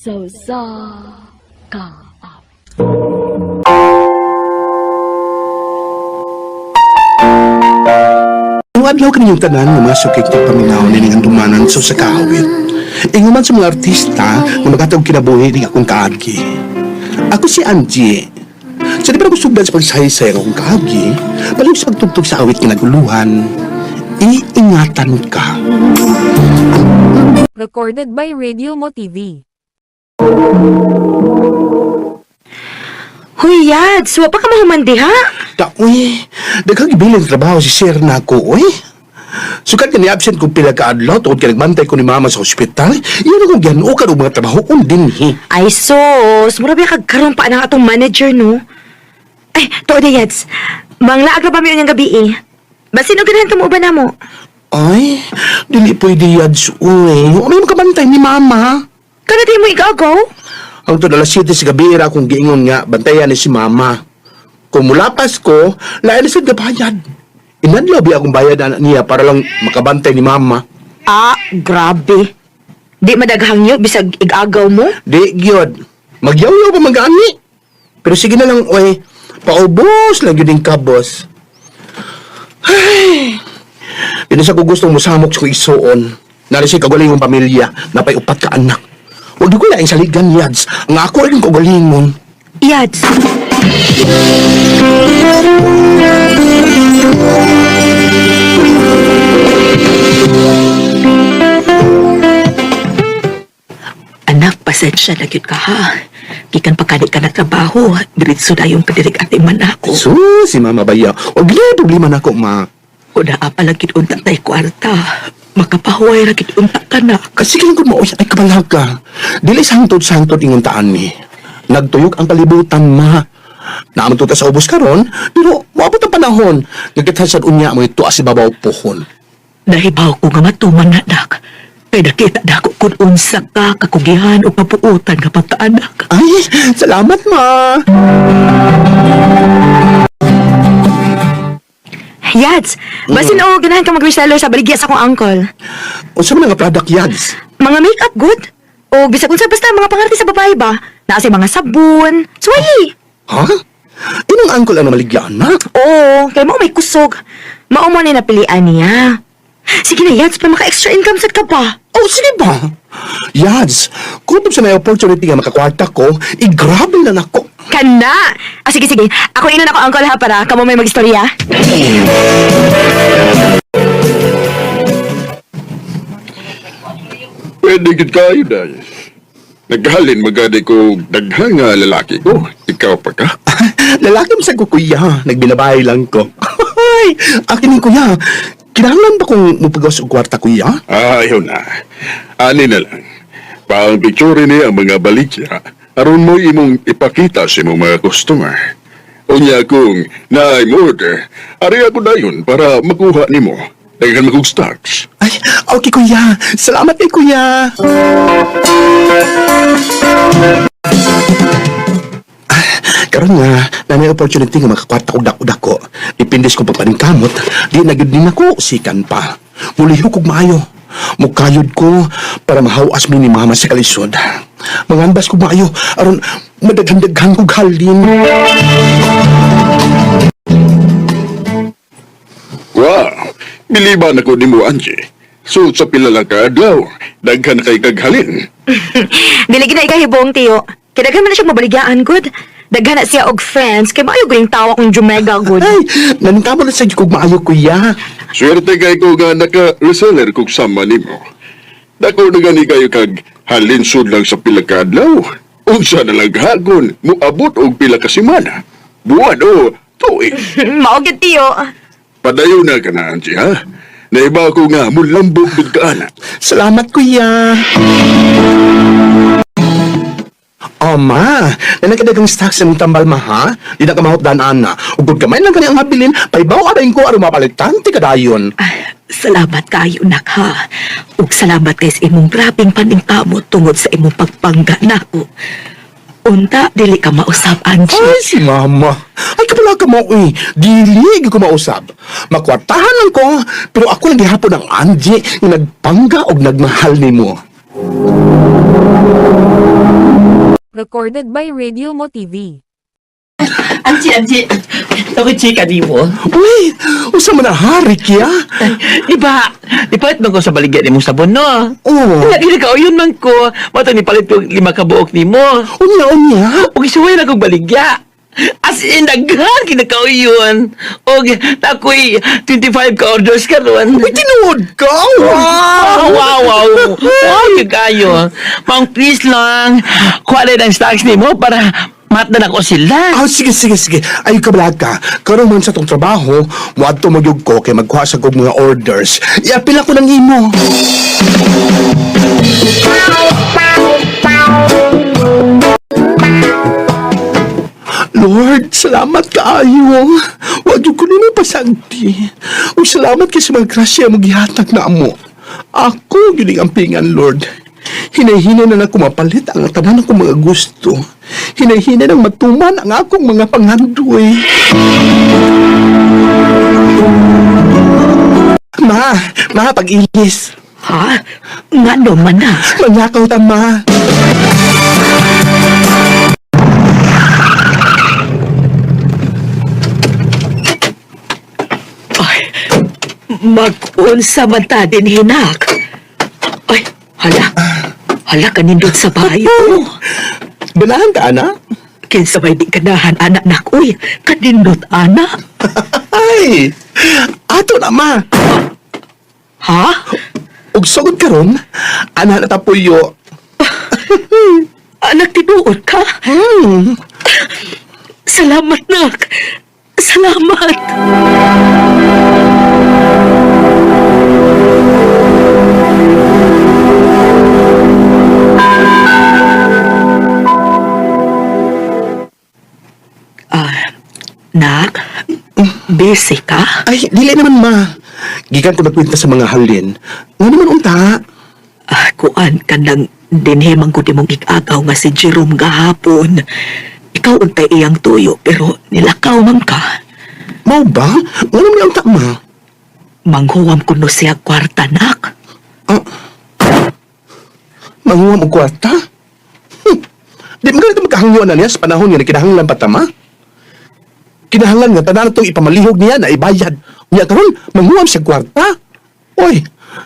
Sa usa ka awit. Ang adlaw kaninyong tanan nga mga sukik ng paminaw nining andumanan sa usa ka awit. Ingon man sa mga artista nga magatag kinabuhi ning akong kaagi. Ako si Angie. Sa di ba nagusugdan sa pagsaysay ang akong kaagi, balik sa pagtugtog sa awit nga naguluhan, iingatan ka. Recorded by Radio Mo TV. Huy, Yads, wa pa ka mahuman diha. Ta, uy, daghang gibilin trabaho si sir na ako, uy. Sukat nga ni-absent kong pila ka adlaw tungod kay nagbantay ko ni mama sa ospital, iyon akong gihanukan og mga trabaho dinhi. Ay, sos, mura ba kag karon pa ang atong manager, no? Ay, tuod na, Yads. Manglaag ra ba mi unyang gabi eh. Basin og ganahan ka mo uban namo. Ay, dili pwede yads, uy. Wa may makabantay ni mama. Kana di mo igagaw? Ang to alas 7 sa gabi ra akong giingon nga bantayan ni si mama. Kung mulapas ko, lain na sad gabayad. Inadlaw biya akong bayad ana niya para lang makabantay ni mama. Ah, grabe. Di madaghang yun, bisag igagaw mo. Di gyud. Magyaw-yaw pa magani. Pero sige na lang, oy. Paubos lang yun yung kabos. Ay! Pinasa ko gustong musamok sa isuon. Nari siya kagalingon pamilya, napay upat ka anak. Huwag di ko laing saligan, Yads. Ang ako rin kagalingon. Yads. Anak, pasensya na gyud ka ha. Gikan pa kani ka na trabaho, diretso na yung padirig ate man ako. So, si Mama Baya. Huwag na problema na ako, ma. Una pa lang gid unta tay kwarta. Makapahuway ra gid unta ka na. Kasi kailan ko maoy ay kabalaga. Dili sangtod-sangtod ingon taan ni. Nagtuyok ang kalibutan, ma. Naamon to ta sa ubos karon, pero moabot ang panahon. Nagkita unya mo ito si babaw pohon. Nahibaw ko nga matuman na nak. Kay nakita na ako kung unsa ka kakugihan o kapuutan nga pagkaanak. Ay, salamat, ma. Yads, basin og ganahan ka mag-reseller sa baligya sa akong uncle. Unsa man nga product yads? Mga makeup good. O bisag unsa basta mga pangarti sa babae ba? Naa say mga sabon. Suwayi. Ha? Inong angkol ang namaligyan na? Oo, kay mao may kusog. Mao mo ni napilian niya. Sige na, Yads, pa maka-extra income sad ka pa. Oh, sige ba? Yads, kung sa may opportunity nga makakwarta ko, igrabe na nako. Kana! Ah, sige, sige. Ako inon ako, uncle, ha, para kamo may magistorya. Pwede gid kayo dahil. Naghalin magadi ko daghang nga lalaki ko. Ikaw pa ka. Lalaki mo sa ko, kuya. Nagbinabay lang ko. Ay, akin ni kuya. Kinahanglan ba kung mupagawas og kwarta, kuya? Ayaw na. Ani na lang. Paang picture ni ang mga balikya. Aron mo imong ipakita sa imong mga customer. Unya kung naay mo order, ari ako dayon para makuha nimo. Daghan magug stocks. Ay, okay, kuya. Salamat kay kuya. Ah, karon nga, na may opportunity nga makakwarta og dako-dako. Depende sa kong pagpaningkamot, di na gyud din ako sikan pa. Mulihok og maayo. Mukayod ko para mahawas mi ni mama sa kalisod. Manganbas ko maayo aron madaghan-daghan kog halin. Wow! Biliban ako nimo, Angie. So, sa pila lang ka adlaw, daghan na kay kaghalin. Dili gid na ikahibong, tiyo. Kay daghan man na siya mabaligyaan, good. Daghan na siya og friends, kay maayo guling tawa kung jumega, good. Ay, naningkamot na sa kog maayo kuya. Swerte kay ko nga naka-reseller kog sama nimo. Dako na gani kayo kag halinsod lang sa pila ka adlaw. Unsa na lang hagon, muabot og pila ka semana. Buwan o tuig. Mao gyud, tiyo. Padayon na ka na, Angie, ha? Naiba ko nga mulambog gud ka ana. Salamat, kuya. Oh, ma, nanagkadagang stocks sa mong tambal, ma, ha? Di na ka mahutdan, ana. Ugod gamay lang kani ang habilin, paibaw aray ko, aron mapalitante kadayon. Ay, salamat kayo nak ha. Ug salamat kay sa imong grabeng paningkamot tungod sa imong pagpangga nako. Unta dili ka mausab Angie. Ay, si mama. Ay, kapala ka mo, eh. Dili, ko mausab. Makwartahan lang ko, pero ako lang gihapon ang Angie nga nagpangga og nagmahal nimo. Recorded by Radio Mo TV. Angie, Angie. Ako chika di mo. Uy, usa man na hari kya? Di ba? Di palit man ko sa baligya ni mong sabon, no? Oh, Wala, dili ka, yun man ko. Matang nipalit ko lima ka buok ni mo. unya unya. Ug isuway na kong baligya. As in, daghan kinakauyon. Og takoy 25 ka orders karon. Uy, tinuod ka? Wow, Wow! wow, wow. Wow, yun kayo. Mang please lang. Kuha na ng stocks ni mo para matdan ako sila. Ah, sige, sige, sige. Ay, kabalag ka. Karon man sa tong trabaho, muadto magyug ko kay magkuha sa kog mga orders. Iapil ako ng imo. Lord, salamat kaayo. Wa jud ko nimo pasagdi. Ug salamat kay sa mga grasya mo gihatag na amo. Ako gyud ang ampingan, Lord. Hinay-hinay na nako mapalit ang tanan akong mga gusto. Hinay-hinay nang matuman ang akong mga pangandoy. Ma, ma, pag-ilis. Ha? Nga no man na. Manakaw ta, ma. Ay, mag-unsa man ta din hinak. Ay, hala. Hala, kanindot sa bayo. Ganahan ka, ana? Kinsa may di ganahan, anak nak. Uy, kanindot, ana. Ay, ato na, ma. Ha? Ug sugod karon, ana na tapuyo. Anak, tinuod ka? Salamat, nak. Salamat. Ah, nak, busy ka? Ay, dili naman, ma. Gikan ko nagkwenta sa mga halin. Nga naman unta. Ah, kuan ka nang dinhi man gud imong igagaw nga si Jerome gahapon. Ikaw untay iyang tuyo pero nilakaw man ka. Mao ba? Nga naman unta, ma. Manghuwam kuno siya kwarta nak. Ah, manguha mo kwarta? Di man ganito magkahangyo na niya sa panahon nga kinahanglan pa tama. Kinahanglan nga tanan itong ipamalihog niya na ibayad. Niya karon manguha siya kwarta. Oy,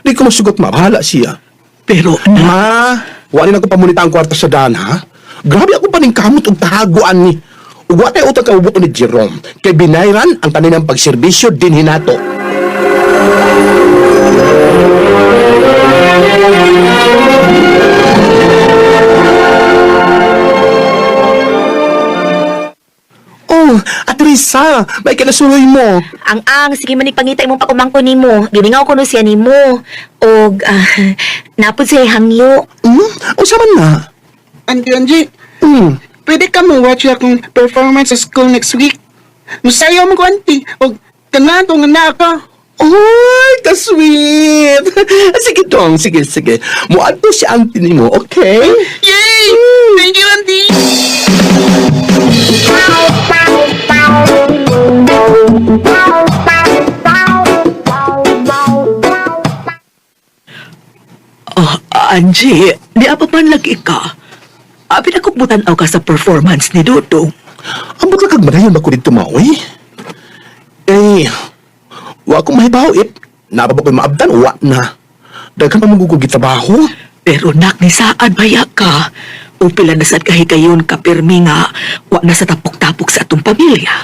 di ko masugot ma, bahala siya. Pero anak, Ma, wala na ko pamunita ang kwarta sa daan, ha? Grabe ako pa ning kamot og tahaguan ni. Ug wa tay utang kaubuto ni Jerome. Kay binayran ang taninang pagserbisyo din hinato. Oh, Atrisa, may kinasuloy mo. Ang ang, sige man pangita imong pag-umangko nimo. Giningaw ko no siya nimo. Og napod siya hangyo. Unsa man na? Auntie Angie, pwede ka mo watch akong performance sa school next week. Musayaw mo ko, auntie. O ganahan ko nga na ako. Oy, ka-sweet! Sige, Dong. Sige, sige. Muadto si auntie nimo, okay? Yay! Thank you, auntie! Oh, Angie, di apa man lagi ka. Abi na kong aw ka sa performance ni Dudong. Ambot lang kag madayon ba ko dito, maoy? Eh, wa ko mahibaw, ip. Napa ba ko'y maabdan? Wa na. Daghan pa mong trabaho. Pero nak ni saan baya ka? O pila na sad kahigayon ka pirmi nga wa na sa tapok-tapok sa atong pamilya.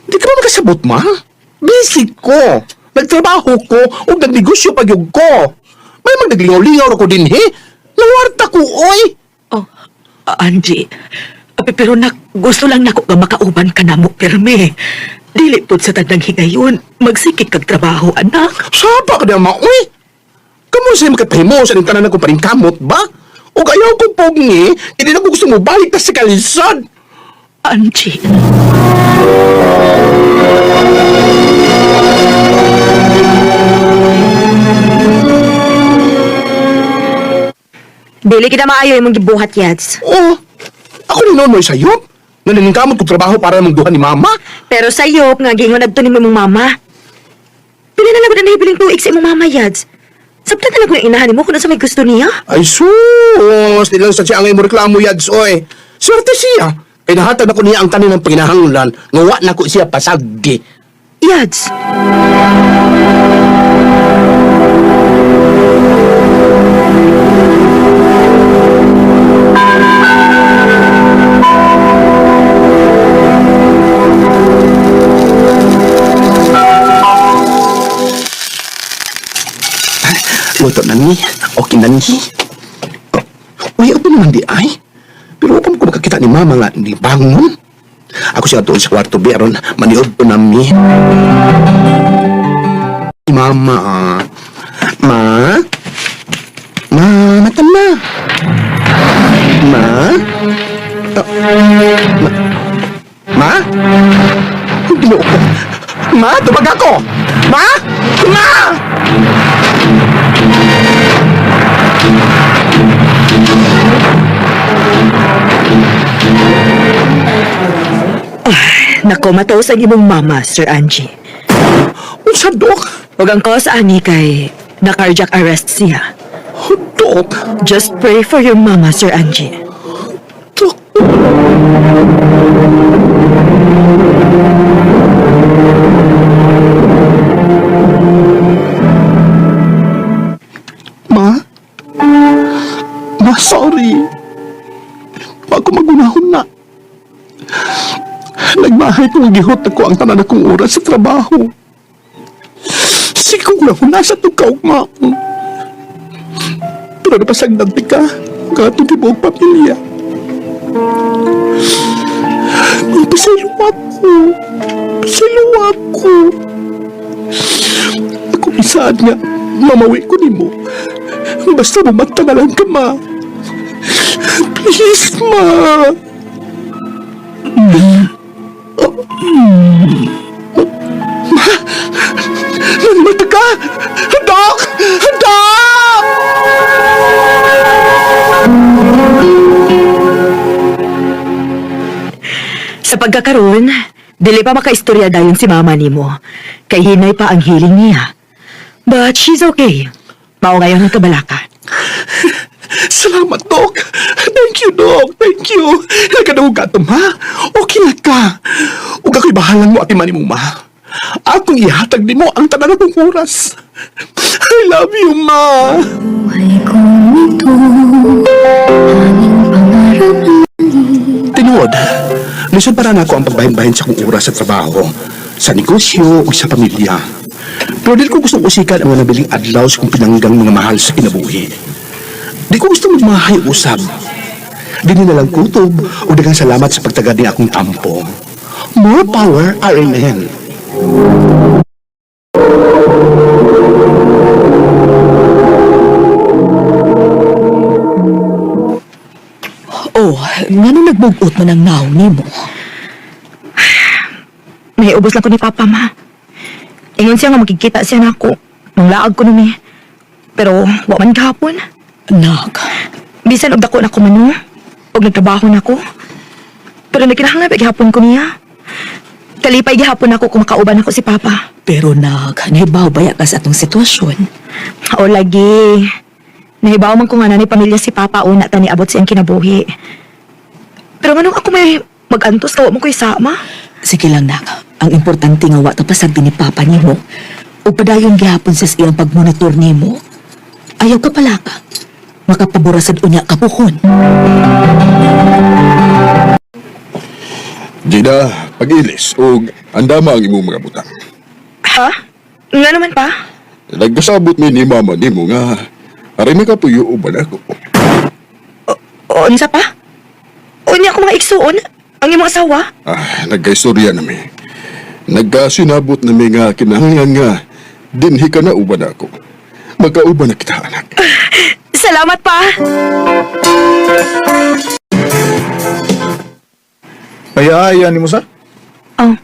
Di ka ba makasabot, ma? Busy ko. Nagtrabaho ko o nagnegosyo pag yug ko. May magnaglingaw-lingaw ra ko din, he. Nawarta ko, oy! Oh, Angie, api pero nak gusto lang nako nga makauban ka namo pirmi. Dili pud sa tanang higayon, magsikig kag trabaho anak. Saba ka na, ma, uy! Kamu sa'yo makatahimo sa tanan ko paring kamot ba? O ayaw ko pugni, hindi na ko gusto mo balik ta sa kalisod. Angie, Dili kita maayo imong gibuhat, Yads. Oh, ako ni Nonoy sa'yo. Nga naningkamot kong trabaho para namang duha ni Mama. Pero sayop nga giingon adto nimo imong mama. Pila na lang gud ang nahibiling tuig sa imong mama, Yads. Sabtan na lang ko yung inahan nimo kung unsa may gusto niya. Ay sus, di lang sa siya ang imong reklamo, Yads, oy. Swerte siya. Kay nahatag na ko niya ang tanin ng panginahanglan nga wa na ko siya pasagdi. Yads, Luto na ni. Okay na ni. Oh, uy, ako naman di ay. Pero upang ko makakita ni mama nga ni bangon. Ako siya doon sa kwarto, be, aron maniod to nami. Mama, ah. Ma? Ma, mata ma. Ma? Ah, ma? Ma? Ginoo ko. Ma, tubag ako! Ma? Ma! Nakomatose ang imong mama, Sir Angie. Unsa, Dok? Ug ang cause ani kay na cardiac arrest siya. Oh, Dok. Just pray for your mama, Sir Angie. Dok. Ma? Ma, sorry. Bago magunahon na. Nagmahay kong gihot ako ang tanan akong oras sa trabaho. Sige kong gunahon na sa tukaw, ma. Pero napasagdan ka. Katong tibuok pamilya. Ma, pasaylo ako. Pasaylo ako. Ako isaad nga, mamawi ko nimo. Basta mamata na lang ka, ma. Please, ma. Ma! Nanimata ka! Dok! Dok! Sa pagkakaroon, dili pa makaistorya dayon si mama nimo. Kay hinay pa ang healing niya. But she's okay. Mao ngayon ang kabalaka. Salamat, Dok. Thank you, Dok. Thank you. Nagkadaog ka ito, ma. Okay na ka. Huwag ako'y bahalang mo at imani mo, ma. Akong ihatag ni mo ang tanan akong oras. I love you, ma. Tinuod, lisod para nako ang pagbahin-bahin sa akong oras sa trabaho, sa negosyo o sa pamilya. Pero dili ko gustong usikan ang mga nabiling adlaw sa kong pinanggang mga mahal sa kinabuhi. Di ko gusto magmahay usab. Di nila lang kutob o daghang salamat sa pagtagad ni akong tampo. More power, RMN. Oh, ngano nagbugot man ang naong nimo? May ubos lang ko ni Papa, ma. Ingon siya nga makikita siya nako. Manglaag ko numi. Pero wa man gahapon. Nak, Bisan og dako na ko man no. Og nagtrabaho na ko. Pero nagkinahanglan pa gihapon ko niya. Kalipay gihapon ako kung makauban ako si Papa. pero nak, nahibaw baya ka sa atong sitwasyon. O lagi. Nahibaw man ko nga na ni pamilya si Papa una ta niabot siyang kinabuhi. Pero nganong ako may magantos ka wa mo ko'y sama? Sige lang nak, ang importante nga wa ta pasagdi ni Papa nimo. Ug padayon gihapon sa iyang pagmonitor nimo. Ayaw ka palaka. Makapabura sad unya ka puhon. Gina, pag-ilis og andama ang imong mga butang. Ha? Nga naman pa? Nagkasabot mi ni mama nimo nga aray makapuyo uban ako. O, unsa pa? Unya ko mga igsuon, ang imong asawa. Ah, nagkaistorya na mi. Nagkasinabot na mi nga kinahanglan nga dinhi ka na uban ako. Magkauban na kita, anak. Salamat pa. Kaya ni mo sa? Oh,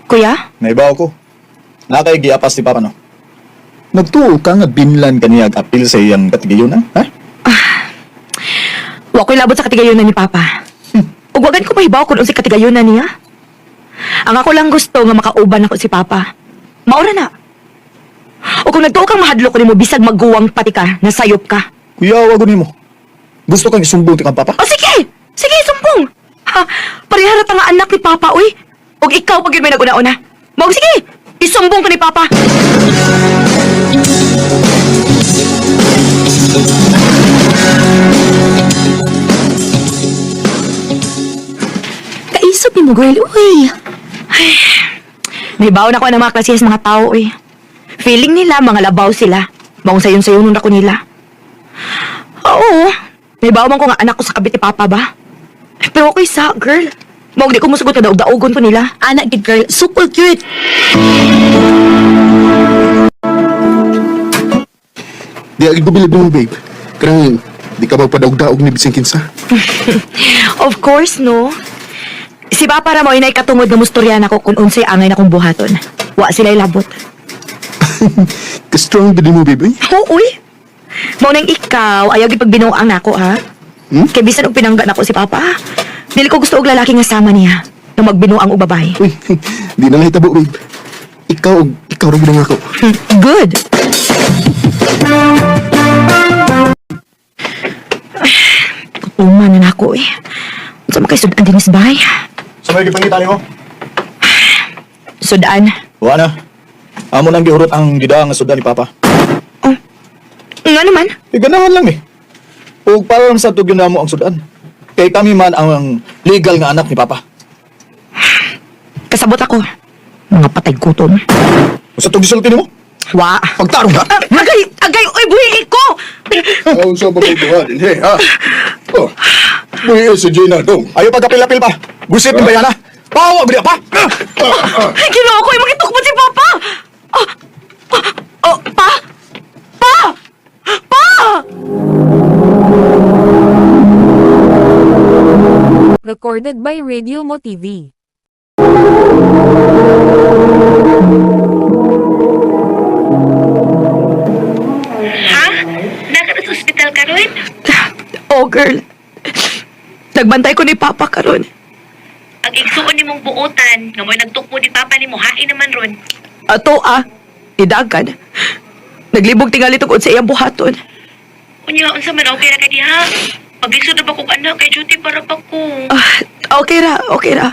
kuya? Naibaw ko. Nakay giapas ni Papa no. Nagtuo ka nga binlan kaniya ag apil sa iyang katigayon ha? Ha? Wa ko'y labot sa katigayonan ni Papa. Ug wagan ko mahibaw kung unsay katigayonan niya. Ang ako lang gusto nga makauban ako si Papa. Maura na. O kung nagtuo kang mahadlok ko nimo bisag magguwang pati ka, nasayop ka. Kuya, wag nimo. Gusto kang isumbong ti kang Papa? O sige! Sige, sumbong! Ha, pareha ra ta nga anak ni Papa, uy. Og ikaw pag yun may naguna-una. Mao sige, isumbong ka ni Papa. Kaisop ni mo, girl. Uy. May baon ako ng mga klase sa mga tao, uy. Feeling nila, mga labaw sila. Maong sayon-sayon nun ako nila. Oo, may baon man ko nga anak ko sa kabit ni Papa ba? Pero okay sa, girl. Maong di ko musugot na daog-daogon ko nila. Anak gid girl, super cute. Di agi ko bilib mo, babe. Karang di ka magpadaog-daog ni bisang kinsa. Of course, no. Si Papa ra mo inay katungod nga mustoryan ako kung unsay angay na kong buhaton. Wa sila labot. Ka-strong gid mo, babe. Eh. Oo, uy. Mao nang ikaw, ayaw gid pagbinuang nako, ha? Hmm? Kay bisan og pinangga nako si Papa. Dili ko gusto og lalaki nga sama niya nga magbinuang og babae. Uy, di na lang hitabo, babe. Ikaw, og ikaw ra gid ang ako. Good. Uma na nako eh. Unsa man kay sudan dinis bay? Sa may gipangita nimo? Sudan. Wa na. Amo nang gihurot ang gida nga sudan ni Papa. Oh. Nga naman. Eh, ganahan lang eh. Ug para lang sa tugyon namo ang sudan. Kay kami man ang legal nga anak ni Papa. Kasabot ako. Mga patay gutom. Sa tug gisulti nimo? Wa. Pagtarong ka. Ah, agay, agay, oy, buhi ko. Ang sa pagbubuhan, hey, ha? Oh, buhi si Gina dong. Ayo pagkapil-apil pa. Gusit ni bayana. Pawa gud pa. Ay, ginoo ko, ay magitukmod si Papa. Ah, ah, oh, pa? Pa! Pa! Recorded by Radio Mo TV. Naka sa ospital karon? Oh, girl. Nagbantay ko ni Papa karon. Ang igsuon nimong buotan nga mo'y nagtukmo ni Papa nimo hain naman ron. Ato ah, idagan. Naglibog tingali tungod sa iyang buhaton. Unya unsa man okay ra ka diha? Pag-isod na ba kog anak kay duty para pa ko. Ah, okay ra, okay ra.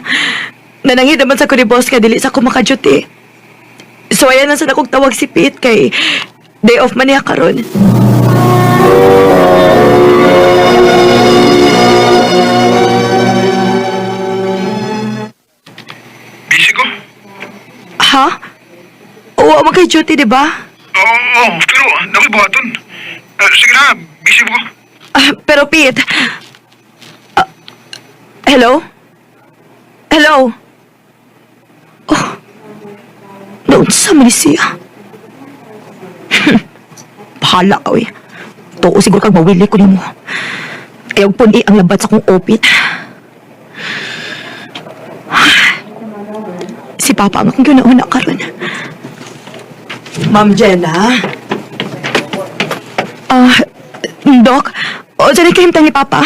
Nanangid naman sa ko ni boss nga dili sa ko makaduty. So ayan lang sa nakong tawag si Pete kay day off man niya karon. Busy ko? Ha? Oo, man kay duty, di ba? Oo, oo, pero nakoy buhaton. Eh, sige na, busy ko. Ah, pero Pete, ah, hello? Hello? Oh, naunsa man ni siya. Bahala ka, uy. Tuo siguro kag mawili ko nimo. Ayaw pun ang labat sa kong opit. Si Papa ang akong ginauna karon. Ma'am Jenna? Ah, Doc, o dyan kahimtang ni Papa?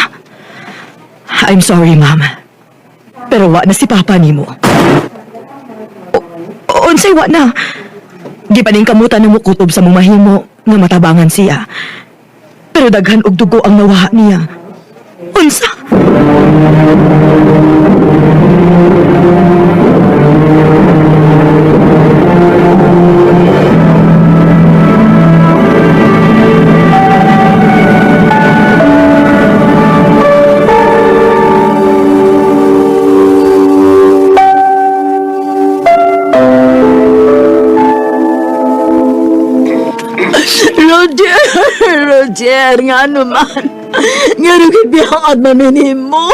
I'm sorry, Ma'am. Pero wa na si Papa nimo. O, unsay wa na? Di pa ning kamutan na mukutob sa mong mahimo nga matabangan siya. Pero daghan og dugo ang nawaha niya. Unsa? Roger, Roger, nga naman. Nga rin kibiyang at maminin mo.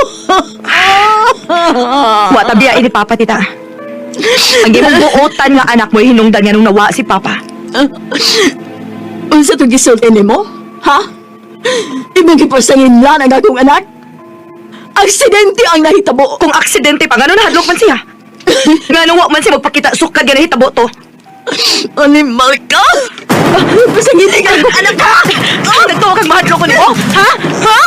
Wa tabiya ini Papa, tita. Ang imong buotan nga anak mo hinungdan nga nung nawa si Papa. Unsa itong gisulti nimo? Ha? Imong gipasangin lang ang akong anak? Aksidente ang nahitabo. Kung aksidente pa, ngano nahadlok man siya? Ngano wa man siya magpakita sukad nga nahitabo to? Animal ka! Pasangin ang akong anak ka! Nagtuo kag mahadlok ko nimo? Ha? Ha?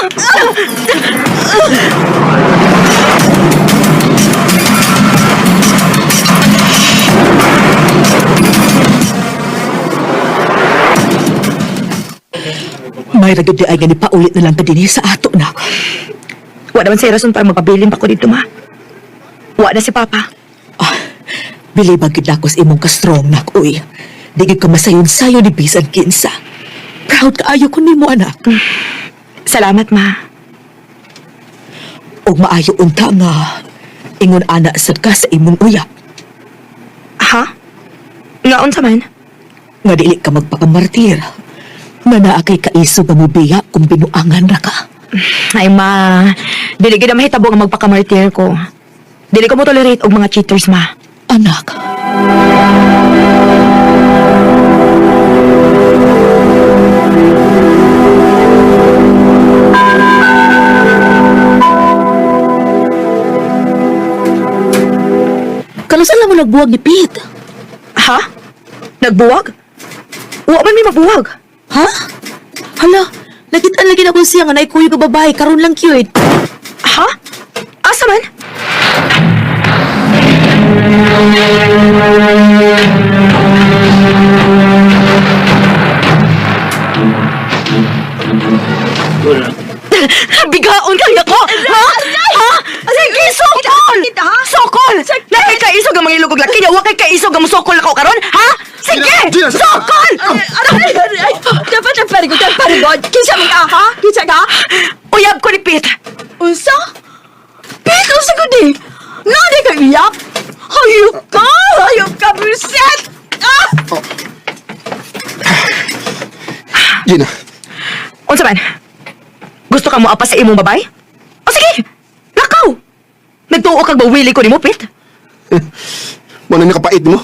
May ragod di ay gani paulit na lang ka dinhi sa ato na. Wa naman say rason para magpabilin pa ko dito, ma. Wa na si Papa. Ah, bilibag gid nako sa imong ka-strong nak, uy. Di gid ka masayon-sayon ni bisan kinsa. Proud kaayo ko nimo, anak. Salamat, ma. Ug maayo unta nga ingon ana sad ka sa imong uyab. Ha? Nga unsa man? Nga dili ka magpakamartir. Nga naa kay kaisog nga mobiya kung binuangan ra ka. Ay, ma. Dili gid na mahitabo nga magpakamartir ko. Dili ko mo tolerate og mga cheaters, ma. Anak. Kanusan lang mo nagbuwag ni Pete? Ha? Nagbuwag? Wa man may mabuwag. Ha? Hala, nakita lagi na ko siya nga naikuyo ka babae, karon lang cute. Ha? Asa man? Bigaon kaya ko! Ha? Ha? Sige, sokol! Sokol! Nakay kaisog ang mga ilog laki niya. Wa kay kaisog ang sokol ako karon, ha? Sige! Sokol! Dapat ang parigot, ang parigot. Kinsa man ka, ha? Kinsa ka? Uyab ko ni Pete. Unsa? Pete, unsa ko di? Nani ka iyak? Hayop ka! Hayop ka, Bruset! Ah! Gina, Unsa man? Gusto ka mo apa sa imong babay? O sige! Lakaw! Nagtuo kag bawili ko nimo, Pete. mo na nakapait mo.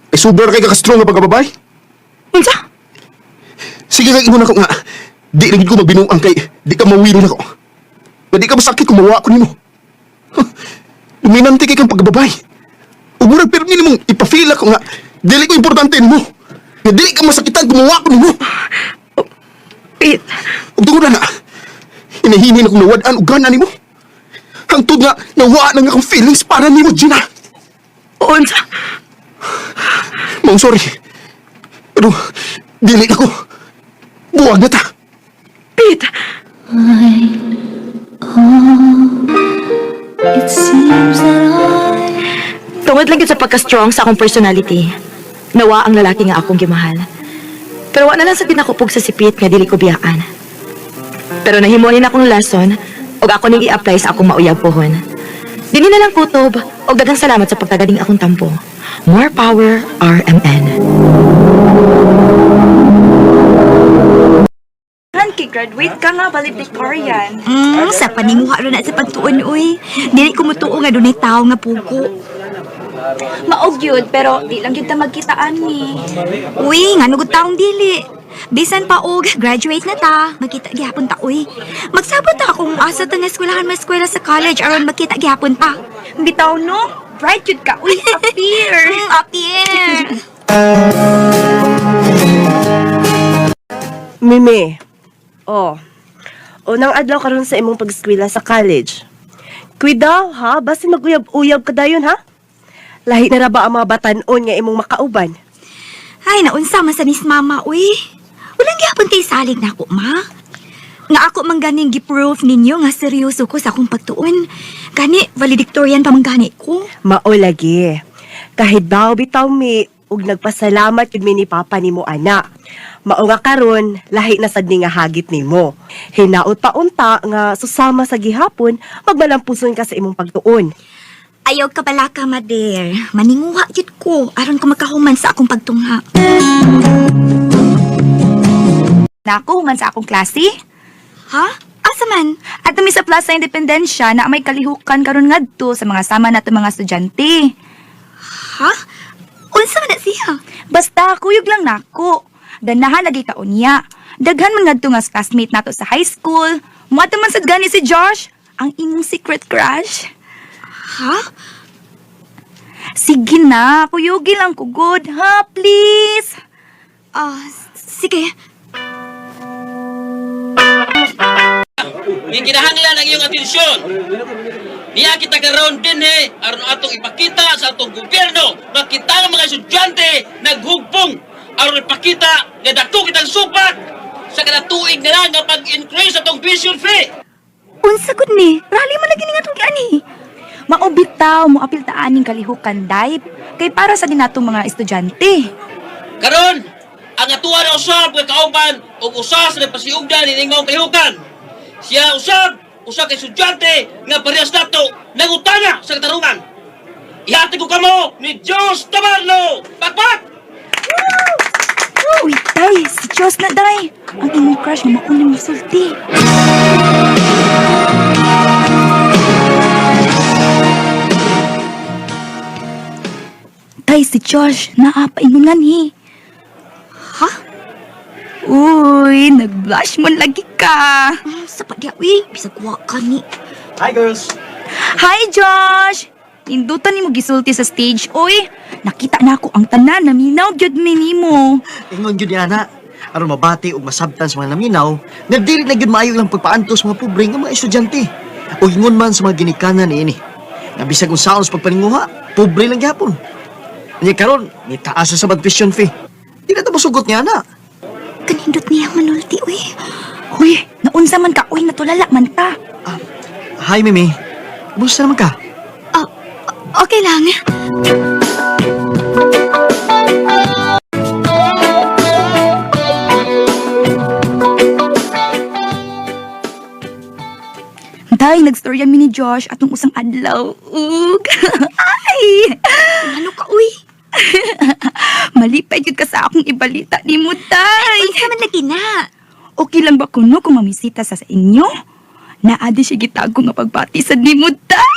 Ay super kay ka-strong nga pagkababay. Unsa? Sige kay ingon ako nga. Di rin ko magbinuang kay di ka mawili nako. Nga di ka masakit kung mawa ko nimo. Huh, dominante kay kang pagkababay. Ug murag pirmi nimong ipa-feel ako nga dili ko importante nimo. Nga dili ka masakitan kung mawa ko nimo. Pete, Ug tungod na na, hinahinin akong nawad-an og gana nimo. Hangtod nga nawaa na nga akong feelings para nimo, Gina. unsa? Maong sorry. Pero dili ako. Buwag na ta. Pete! Tungod lang yun sa pagka-strong sa akong personality. Nawa ang lalaki nga akong gimahal. Pero wa na lang sa tinakupog sa sipit nga dili ko biyaan. Pero nahimo ni akong lesson ug ako ning i-apply sa akong mauyab pohon. Dili na lang kutob og daghang salamat sa pagtagaling akong tampo. More power, RMN. Kay graduate ka nga, valedictorian. Sa paninguha ron na sa pagtuon, uy. Dili ko mutuo nga dunay tao nga pugo. Maog yun, pero di lang kita magkitaan ni. Uy, nga nugod taong dili. Bisan pa og graduate na ta, magkita gihapon ta uy. Magsabot ta kung asa ta nga eskwelahan maeskwela sa college aron magkita gihapon ta. Bitaw no? Bright yun ka. Uy, appear. Appear. Mimi. Oh. Unang adlaw karon sa imong pag-eskwela sa college. Kuidaw ha, basta maguyab-uyab ka dayon ha. Lahi na ra ba ang mga batan-on nga imong makauban? Ay, naunsa man sa ni mama uy. Walang gihapon kay salig na ako, ma. Nga ako man ganing gi-proof ninyo nga seryoso ko sa akong pagtuon. Gani, valedictorian pa man gani ko. Mao lagi. Kahit baw bitaw mi ug nagpasalamat yun mi ni papa nimo ana. Mao nga karon lahi na sad ni nga hagit nimo. Hinaot pa unta nga susama sa gihapon magmalampuson ka sa imong pagtuon. Ayaw ka pala ka, mader. Maninguha yun ko aron ko makahuman sa akong pagtungha. Nako, human sa akong klase. Ha? Asa man? At mi sa Plaza Independencia na may kalihukan karon ngadto sa mga sama nato mga estudyante. Ha? Unsa man na siya? Basta kuyog lang nako. Ganahan lagi ka unya. Daghan man ngadto nga classmate nato sa high school. Muadto man sad gani si Josh, ang imong secret crush. Ha? Sige na, kuyugi lang ko good, ha? Please. Ah, sige. Gikinahanglan ang iyong atensyon. Niya kita karon dinhi aron atong ipakita sa atong gobyerno nga kita nga mga estudyante naghugpong aron ipakita nga dako kitang supak sa kada tuig na lang nga pag-increase atong tuition fee. Unsa gud ni? Rally man lagi ni nga tong giani. Mao bitaw mo apil ta aning kalihukan, day. Kay para sa dinatong mga estudyante. Karon, ang atuwa na usab nga kauban ug usa sa nagpasiugdan nining maong kalihukan. Siya usab, usa ka estudyante nga parehas nato nangutana sa katarungan. Ihatag ko kamo ni Diyos Tabarlo. Pakpak! Uy, day, si Diyos na, day. Ang imong crush nga mauna mo sulti. Day, si Josh, naa pa ingon hi. Ha? Uy, nag-blush mo lagi ka. Sa pa diya, uy. Bisag wa ka ni. Hi, girls! Hi, Josh! Nindutan nimo gisulti sa stage, uy. Nakita na ako ang tanan, naminaw gyud mi nimo. Ingon gyud ni ana, aron mabati ug masabtan sa mga naminaw nga dili na gyud maayo ilang pagpaantos sa mga pobre nga mga estudyante. Ug ingon man sa mga ginikanan niini. Nga bisag unsaon sa pagpaninguha, pobre lang gyapon. Nya karon, nitaas na sa tuition fee. Di na ta mosugot niya ana. Kanindot niya manulti, uy. Uy, naunsa man ka, uy, natulala man ta. Hi, Mimi. Kumusta naman ka? Ah, okay lang. Day, nagstorya mi ni Josh atong usang adlaw. Ug. Ay! Ano ka, uy? Malipay gyud ka sa akong ibalita nimo, Tay. Unsa man lagi na? Okay lang ba kuno kung mamisita sa inyo? Naa di siya gitago nga pagbati sa nimo, Tay.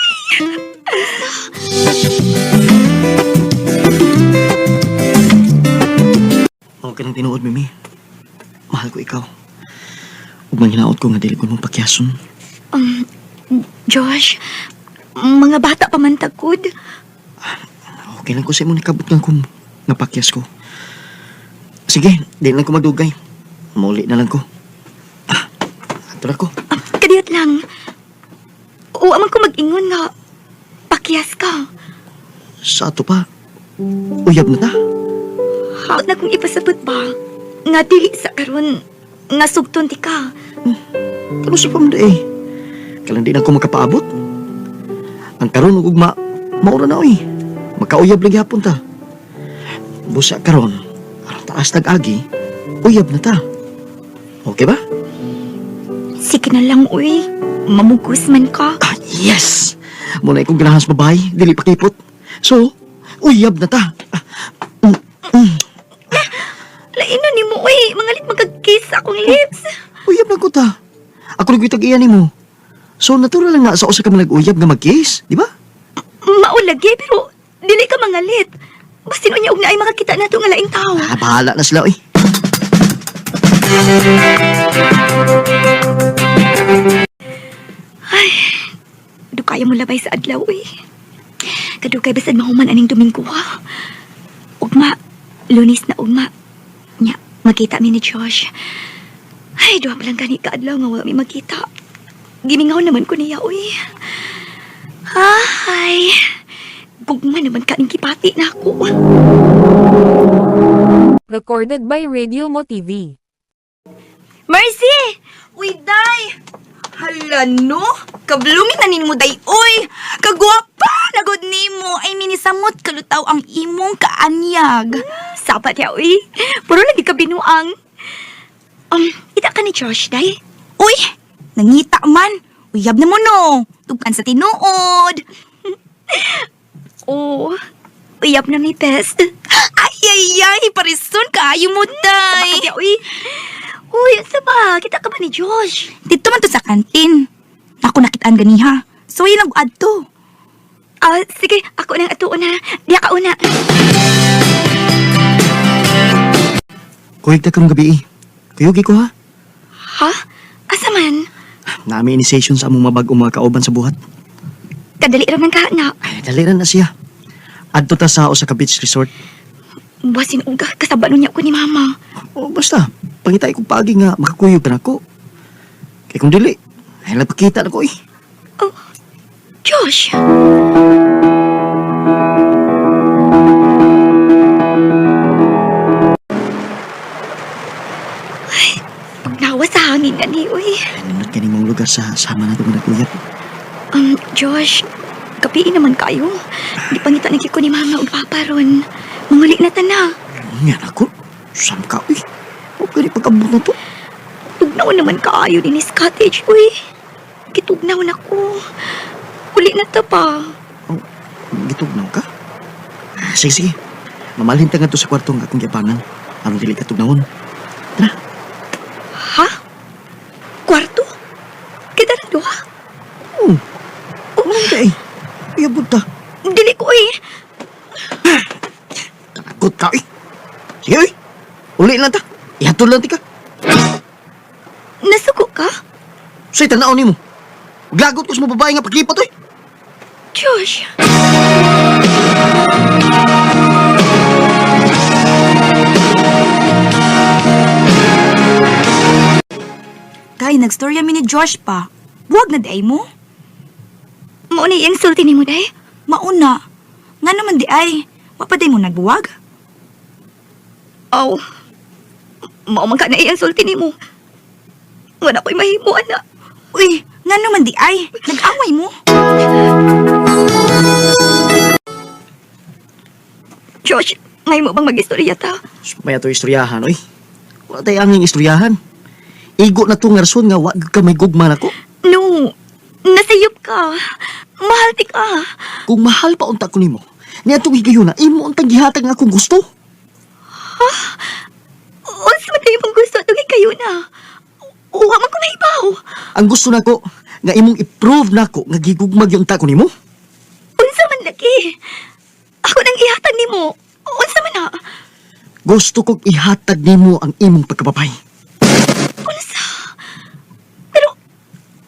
Okay nang tinuod, Mimi. Mahal ko ikaw. Ug manghinaot ko nga dili ko mong pakyason. Josh, mga bata pa man tagod. Okay lang ko sa imong nakabot nga kung napakyas ko. Sige, di lang ko magdugay. Muli na lang ko. Ah, ato na ko. Ah, kadiyot lang. Oo, man ko mag-ingon nga. Pakyas ka. Sa ato pa, uyab na ta. Haot na kong ipasabot ba? Nga dili sa karon nga sugton ti ka. Kano sa pamda eh. Kalang di na ko makapaabot. Ang karon ug ugma, maura na oy. Makauyab lang gyapon ta. Busa karon, aron taas tag-agi, uyab na ta. Okay ba? Sige na lang, uy. Mamugos man ka. Ah, yes! Muna ikong ganahan sa babae, dili pakipot. So, uyab na ta. Ah, mm. Lain na nimo, uy. Mangalit magkag-kiss sa akong lips. Uyab na ko ta. Ako nagwitag iya nimo. So, natural lang nga sa usa ka man nag-uyab nga mag-kiss, di ba? Maulagi, pero dili ka mangalit. Basin unya og naay makakita nato nga laing tao. Ah, bahala na sila, oy. Dukaya mo labay sa adlaw, uy. Kadukay basad mahuman aning Domingo, ha? Ugma, Lunes na ugma. Nya, magkita mi ni Josh. Ay, duha pa lang gani ka adlaw nga wala mi magkita. Gimingaw naman ko niya, uy. Ay, gugma naman ka ning kipati na ako. Recorded by Radio Mo TV. Mercy! Uy, day! Hala no! Kablumi na nimo, day, uy! Kagwapa! Nagod nimo! Ay, minisamot kalutaw ang imong kaanyag. Sapat ya, uy. Puro lagi ka binuang. Ita ka ni Josh, day. Uy! Nangita man! Uyab na mo no! Tugkan sa tinuod! Oh, uyab na mi best. Ay, ay, ay! Parison kaayo mo, day! Bakit ya, uy? Uy, unsa ba? Kita ka ba ni Josh? Dito man to sa kantin. Ako nakitaan ganiha. So, yun ang adto. Ah, sige, ako nang atuon na. Diya ka una. Kuyog ta karong gabi eh. Kuyog ko ha. Ha? Asa man? Naami initiation sa among mabag-ong mga kauban sa buhat. Kadali ra man ka na. Ay, dali ra na siya. Adto ta sa usa ka beach resort. Basin uga kasabano niya ko ni mama. O basta, pangitay kong paagi nga makakuyog ka nako. Kay kung dili, ay napakita na ko eh. Oh, Josh. Ay, Tugnawa sa hangin gani, uy. Nindot kani mong lugar sa sama na itong naguyap. Josh, kapiin naman kayo. Di pangita na ko ni mama ug papa ron. Manguli na ta na. Nga ako. Sam ka, uy. Huwag ka rin pagkabot na to. Tugnaw naman kaayo din is cottage, uy. Kitugnaw na ko. Uli na ta pa. Oh, gitugnaw ka? Ah, sige, sige. Mamalhin ta nga to sa kwarto nga akong giapangan. Aron dili ka tugnawon. Tara. Ha? Kwarto? Kita na duha? Oo. Oh. Ano ka eh? Iyabot ta. Dili ko eh. Takot ka eh. Sige eh. Uli lang ta. Ihatod lang ti ka. Nasuko ka? Sa'y tanaw nimo. Glagot ko sa mga babae nga paglipat eh. Josh! Kay nagstorya mi ni Josh pa. Buwag na di ay mo. Mauna iyang sulti ni mo, day? Mauna. Nga naman di ay. Wapaday mo nagbuwag? Aw. Mao man ka na iyang sulti ni mo. Wala ko'y mahimo, ana. Uy, nga naman di ay. Nag-away mo. Josh, ngayon mo bang mag-istorya ta? Maya to istoryahan, oy. Wala tayo anging istoryahan. Igo na to nga rason nga wa gyud ka may gugma nako. No. Nasayop ka. Mahal ti ka. Kung mahal pa unta ko nimo, niadtong higayuna imo untang gihatag nga akong gusto. Ha? Unsa man kayo mong gusto atong kayo na? Uwa man ko mahibaw. Ang gusto nako nga imong i-prove nako nga gigugmag yung unta ko nimo. Unsa man lagi? Ako nang ihatag nimo. Unsa man na? Gusto kong ihatag nimo ang imong pagkababay. Unsa? Pero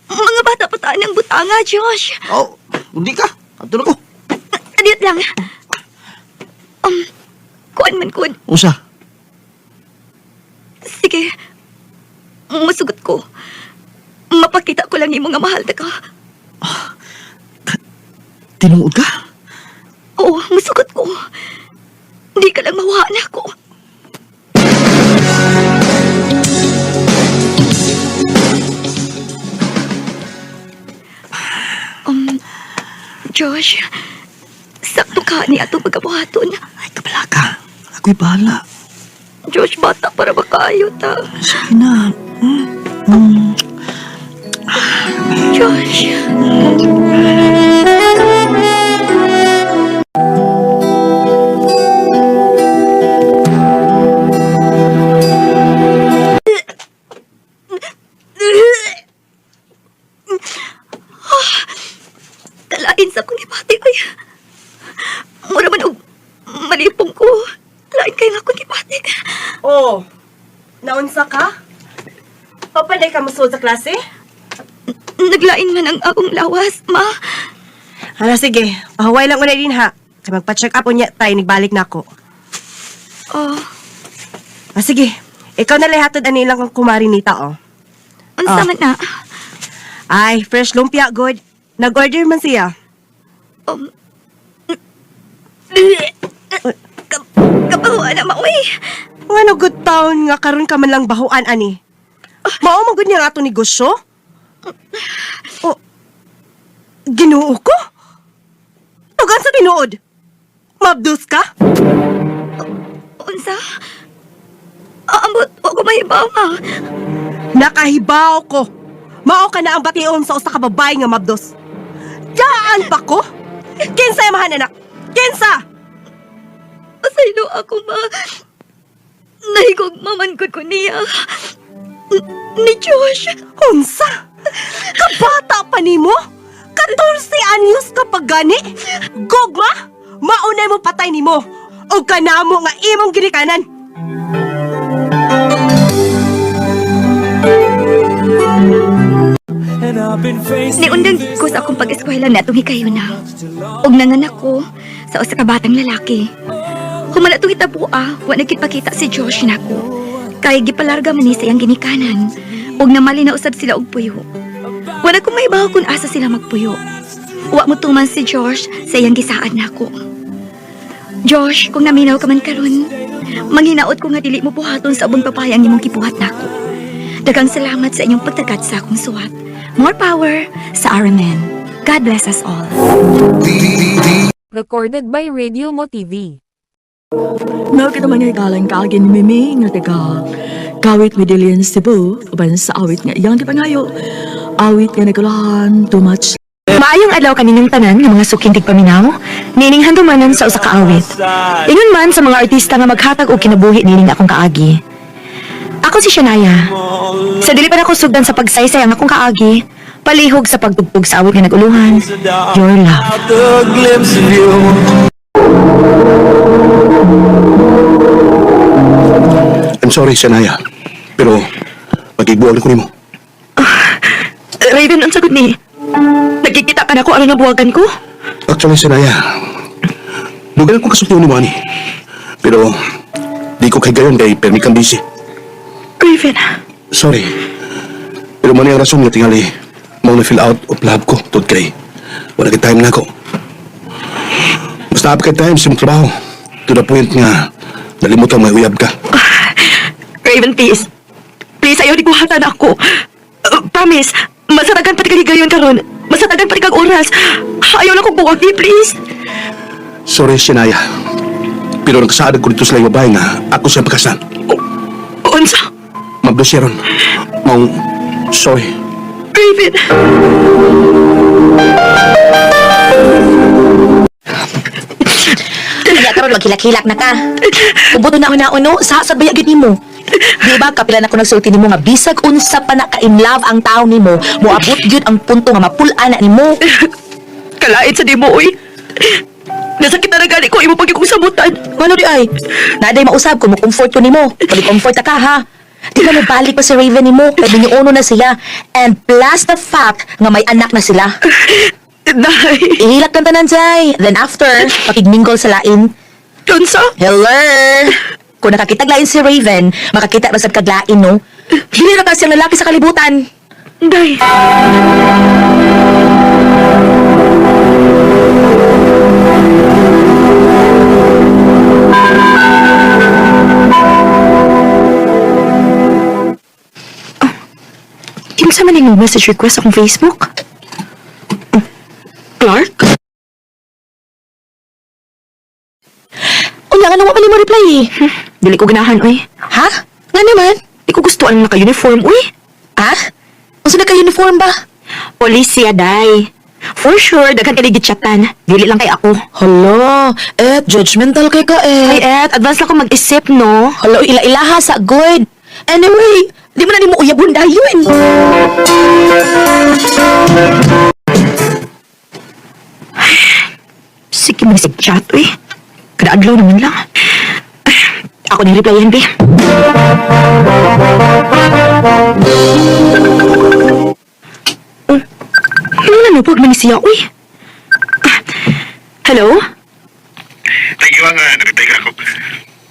mga bata pa taan ng butanga, Josh. Oh, hindi ka. Adto na ko. Adiyot lang. Kuan man kun. Unsa? Sige. Musugot ko. Mapakita ko lang imo nga mahal ta ka. Tinuod ka? Oo, musugot ko. Hindi ka lang mawahan ako. Um, Josh, sakto ka ni atong pagkabuhaton. Ay, kabala ka. Ako'y bahala. Josh, bata para ba kayo ta? Sige na. Mm. Josh. Kalain sa akong gibati ko. Mura man og malipong ko. Lain kay nga akong gibati. Oh, naunsa ka? Papanay ka musulod sa klase? Naglain man ang akong lawas, ma. Hala, sige. Pahuway lang una din ha. Kay magpa-check up unya tayo, nagbalik na ako. Oh, Ah, sige. Ikaw na lahatod ani lang ang kumari nita, oh. unsa Ah. man na? Ay, fresh lumpia, good. Nag-order man siya. Kabawa na maoy. Ngano good town nga karon ka man lang bahuan ani. Mao man gud niya ang ato negosyo? O Ginoo ko? Tugan sa tinuod. Mabdus ka? Unsa? Aambot, wa ko mahibaw, ma. Nakahibaw ko. Mao ka na ang bation sa usa ka babae nga mabdos. Daan pa ko? Kinsa yamahan anak? Kinsa? Pasaylo ako, ma. Nahigog man gud ko niya. Ni Josh. Unsa? Kabata pa nimo? 14 anyos ka pa gani? Gugma? Maunay mo patay nimo. O kanamo nga imong ginikanan. Niundang ko sa akong pag-eskwela na itong hikayo na. Og nanganak ko sa usa ka batang lalaki. Humala itong hitabua, wa nagkipakita si Josh nako. Kay gipalarga man ni sa iyang ginikanan. Og namali na usab sila og puyo. Wala ko maibaw kung asa sila magpuyo. Wa mo tuman si Josh sa iyang gisaad nako. Josh, kung naminaw ka man karon, manghinaot ko nga dili mo buhaton sa ubang babae ang imong gibuhat nako. Daghang salamat sa inyong pagtagat sa akong suwat. More power sa RMN. God bless us all. Recorded by Radio Mo TV. Nakita man nga ikalang kaagin ni Mimi nga taga Kawit Medellin, Cebu, uban sa awit nga iyang gipangayo. Awit nga nagulahan, too much. Maayong adlaw kaninyong tanan nga mga suking tigpaminaw, nining handumanan sa usa ka awit. Ingon man sa mga artista nga maghatag og kinabuhi nining akong kaagi. Ako si Shania. Sa dili pa nako sugdan sa pagsaysay ang akong kaagi, palihog sa pagtugtog sa awit nga naguluhan, Your Love. I'm sorry, Shania. Pero, pag-ibuwag ko nimo. Raven, ang sagot ni. Nagkikita ka na ko ano nabuwagan ko? Actually, Shania, dugal ko kasultihan ni Wani. Pero, di ko kay gayon kay permi kang busy. Raven, Sorry. Pero man ang rason nga tingali, mau na fill out of love ko, tod kay. Wala kay time na ako. Basta pa kay time sa imong trabaho. To the point nga, nalimutan may uyab ka. Raven, please. Please, ayaw ni buhatan ako. Promise, masatagan pati kag higayon karon. Masatagan pati kag oras. Ayaw lang kong buwagi, please. Sorry, Shania. Pero nagkasaad ko dito sa laing babae nga ako siyang pagkasan. Unsa? Mabdo siya ron. Maong, sorry. Raven. Kaya karon maghilak-hilak na ka. Ubuto na una uno sa sa bayag nimo. Di ba kapila na ko nagsulti nimo nga bisag unsa pa na ka in love ang tao nimo, moabot gyud ang punto nga mapul-an na nimo. Kalait sa dimo, oy. Nasakit na gani ko imo pag kong sabutan. Ngano di ay? Naaday mausab kung mo comfort ko nimo. Pag comfort ka ha. Di ba mobalik pa si Raven nimo? Kay uno na siya. And plus the fact nga may anak na sila. Day. Ihilak kang tanan, Jay. Then after, pakigmingle sa lain. Unsa? Hello! Kung nakakita lain si Raven, makakita ba sa kaglain, no? Dili na kasi ang lalaki sa kalibutan. Day. Kinsa man yung message request akong Facebook? Oh, Clark? Unya, nga nung mo reply eh. Dili ko ganahan, oy. Ha? Nga naman? Di ko gusto ang naka-uniform, uy. Ha? Unsa na ka-uniform ba? Police siya, day. For sure, daghan kay gitchatan. Dili lang kay ako. Hala, et, judgmental kay ka Ay, eh. et, advance lang ko mag-isip, no? Hala, ila-ilaha sa good. Anyway, di mo na nimo uyabon dayon. Sige man sig chat, uy. Kada adlaw naman lang. Ay, ako ni replyan, be. Oh, ano na no, pag man siya, uy. Ah, hello? Thank you, nga. Narintay ka ako.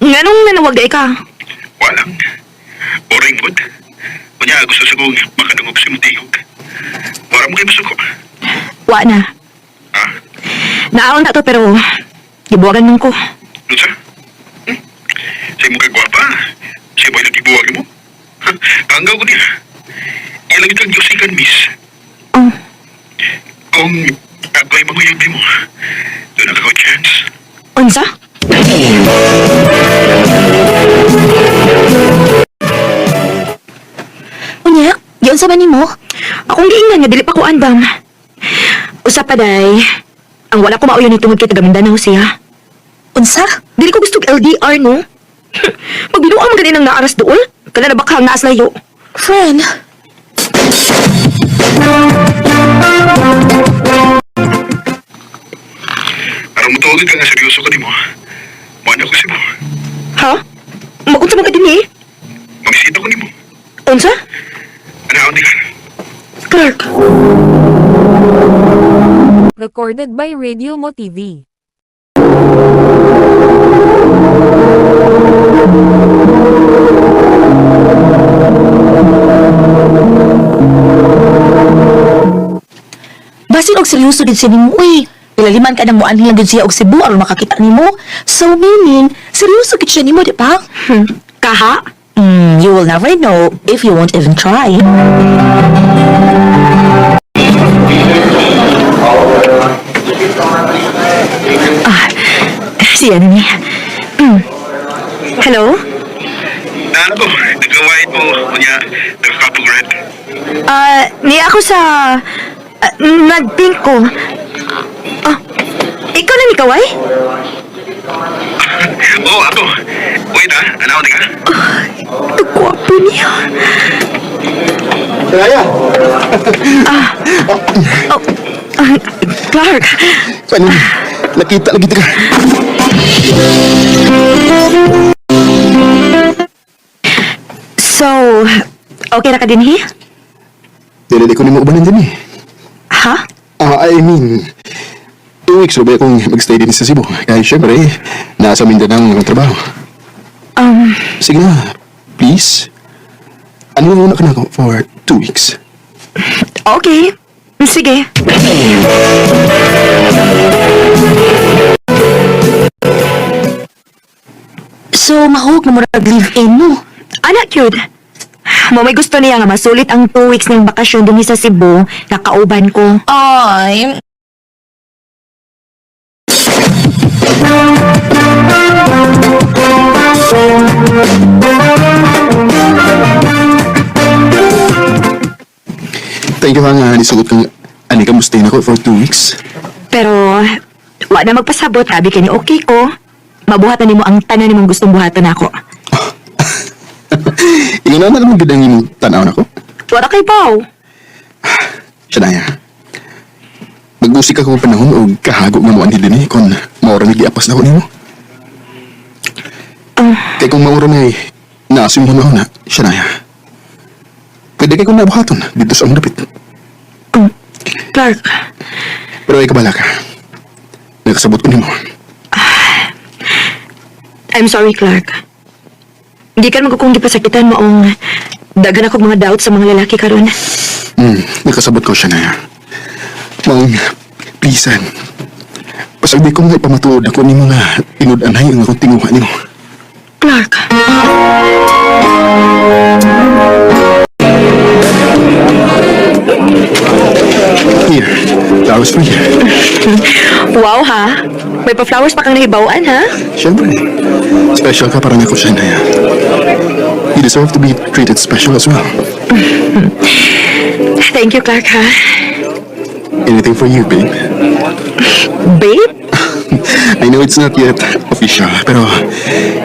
Nganong nanawag day ka? Walang. Boring mood. Kunya, gusto sa kong makadungog si Mutigog. Wala mo kayo masuko. Wa na. Ha? Naon na to pero gibuwagan man ko. Unsa? Hmm? Sa imo kay gwapa. Sa imo nagibuwag mo. Ha? Kanggaw ko niya. Ilang itong Diyos miss. Oh, Kung ako'y manguyab mo, doon na ka chance. unsa? Unya, giunsa man nimo? Akong giingnan nga dili pa ko andam. Usa pa day. Ang wala ko mauyon ni tungod kay taga Mindanao siya. Unsa? Dili ko gusto og LDR no. Pagbinuang man gani nang naaras dool, kana na baka ang naas layo. Friend, Aron mo tuwagin ka nga seryoso ka nimo. Mana ko si mo. Ha? Magunsa man ka dinhi? Mamisita ko nimo. Unsa? Ano di ka? Clark. Recorded by Radio Mo TV. basin og seryoso din siya nimo uy. Pilaliman ka na mo anhi lang gud siya og Cebu aron makakita nimo. So meaning, seryoso gid siya nimo, di ba? Kaha? You will never know if you won't even try. Ah, siya na niya. Hello? Naano ko, nagkawait mo, kunya, nagkakapag-red. Ah, niya ako sa nagpink ko. Ah, ikaw na ni Kawai? Oo, ako. Wait ah, ano ka? Kagwapo niya. Kaya! Oh, ah, Clark. Paano? Nakita lagi ka. So, okay ra ka din, hi? Dili ko nimo ubanan din eh. Ha? Ah, I mean, 2 weeks ba akong magstay din sa Cebu. Kaya syempre, nasa Mindanao ang trabaho. Sige na, please. Ano muna ka na ako for 2 weeks? Okay. Sige. So, mahog na murag live-in mo. Anak, cute. Mo may gusto niya nga masulit ang 2 weeks ng bakasyon dinhi sa Cebu, nakauban ko. Ay, Thank you nga, nisugot kang ani ka mustay na ko for 2 weeks. Pero, wa na magpasabot, abi kini okay ko. Mabuhatan nimo ang tanan nimong gustong buhaton nako. Ingon na naman gid ang imong tan-aw nako. Wala kay Pao. Siya na ya. Magusik ako panahon og kahago nga mo anhi dinhi kon maura ni giapas na ko nimo. Kay kung maura na naasim mo na siya na ya. Pwede kay kung nabuhaton dito sa among dapit. Clark, Pero ay kabala ka. Nakasabot ko nimo. I'm sorry, Clark. Hindi ka naman ko kung gipasakitan maong daghan ako mga doubt sa mga lalaki karon. Nakasabot ko siya na ya. Maong, please, pasagdi ko nga ipamatuod ako nimo nga tinud-anay ang akong tinguha nimo. Clark. Here, flowers for you. Wow ha. May pa-flowers pa kang nahibawan ha? Siyempre, special ka para nako siya na ya. You deserve to be treated special as well. Thank you, Clark ha. Anything for you, babe. Babe? I know it's not yet official, pero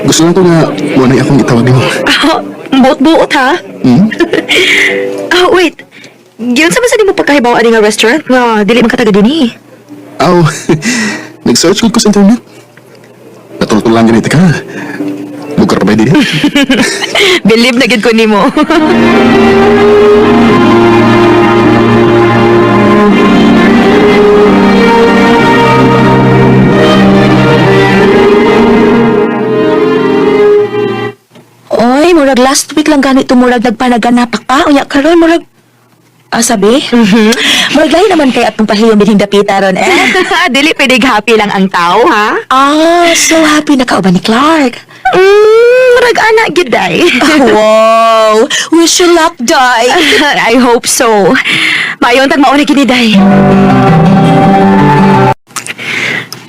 gusto lang ko nga muna akong itawag nimo. Oh, buot-buot ha? Hmm? Oh, wait. Giyon sa man sa mo pagkahibaw ani nga restaurant nga dili man ka taga dinhi. Aw, nag-search ko sa internet. Natultulan ganito ka. Lugar ba din? Believe na gid ko nimo. Oy, murag last week lang ganito murag nagpanaganap ka. Unya karon murag Ah, sabi? Murag lahi naman kay atong pahiyom dinhing dapita ron eh. Dili pwede happy lang ang tao ha. Ah, so happy na kauban ni Clark. Murag ana gid ay. Wow! Wish you luck, Day. I hope so. Mayon tag mauna kini day.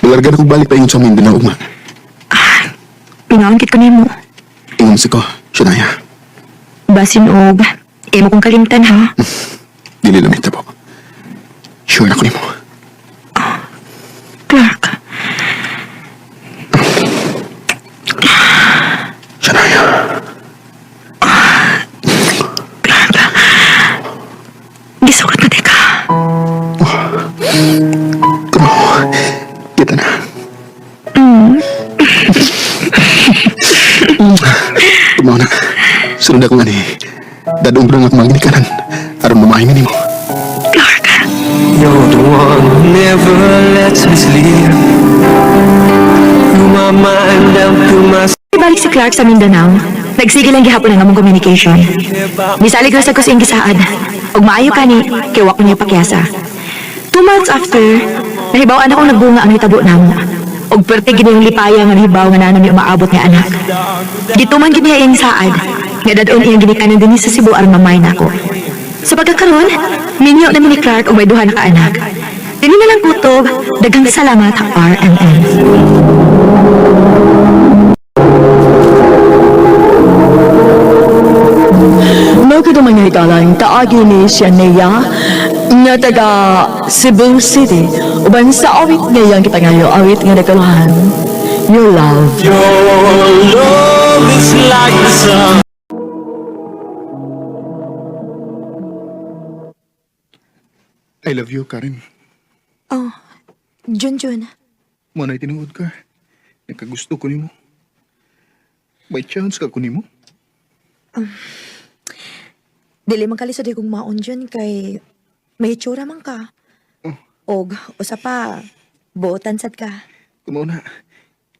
Malarga na kong balik pa ingon sa Mindanao, ugma. Pinangkit ko nimo. Ingon si ko, Shania. Basin og imo kong kalimtan ha. Dili lang ito po. Sure na ko nimo. Clark. Shania. Clark. Gisukat na teka. Kumaw. Kita na. Kumaw na. Sunod ako nga ni. Dadong ko na nga akong mga ginikanan. Aron mamahinga nimo. Clark. You're the one who never lets me sleep. Through my mind and through my Ibalik si Clark sa Mindanao. Nagsige lang gihapon ang among communication. Misalig ra sa ko sa iyang gisaad. Ug maayo kani, kay wa ko niya pakyasa. 2 months after, nahibaw-an akong nagbunga ang hitabo namo. Ug perti gid yung lipaya nga nahibaw nga naa mi umaabot nga anak. Gituman gid niya iyang saad. Nga dadon iyang ginikanan dinhi sa Cebu aron mamay nako. Sa pagkakaron, minyo na mi ni Clark og may duha na ka anak. Dini na lang kutob, daghang salamat RMN. Mao kadto mga hikalan kaagi ni Shania nga taga Cebu City uban sa awit nga iyang gipangayo awit nga nagkalahan Your Love. Your love is like the sun. I love you, Karen. Oh, Junjun. Manay tinuod ka. Nagkagusto ko nimo. May chance ka ko nimo. Dili man kalisod kong maon Jun kay may itsura man ka. Og usa pa buotan sad ka. Kumaw na.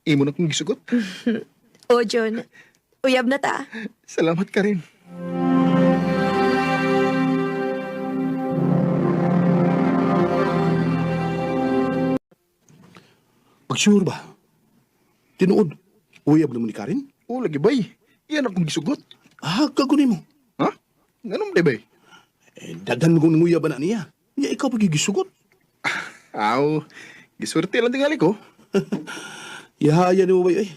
Imo na kong gisugot. O Jun, uyab na ta. Salamat, Karen. Pag sure ba? Tinuod, uyab na mo ni Karen? Oo, lagi bay. Iyan akong gisugot. Ah, kagunin mo. Ha? Ganun ba, bay? Eh, daghan kong nanguyab na niya. Niya ikaw pagigisugot. Aw, giswerte lang tingali ko. Yahaya ni mo bay, ay.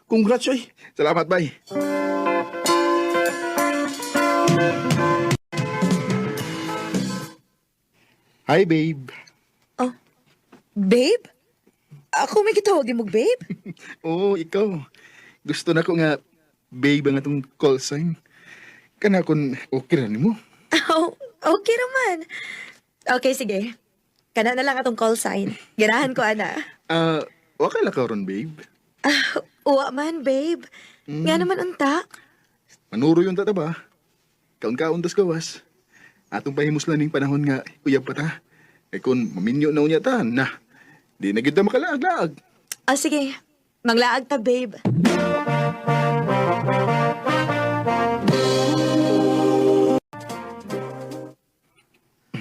Congrats, ay. Salamat, bay. Hi, babe. Oh, babe? Ako may gitawag mo, babe? Oo, ikaw. Gusto na ko nga, babe, ang atong call sign. Kana kun okay ra nimo. Oh, okay naman. Okay, sige. Kana na lang atong call sign. Ganahan ko, ana. Ah, okay lang ka ron, babe. Ah, uwa man, babe. Nga naman unta. Manuro yung tata ba? Kaon-kaon tas gawas. Atong pahimuslan ning panahon nga uyab pa ta. Eh kung maminyo na unya ta, na. Di na gyud ta makalaag-laag. Ah, sige. Manglaag ta, babe.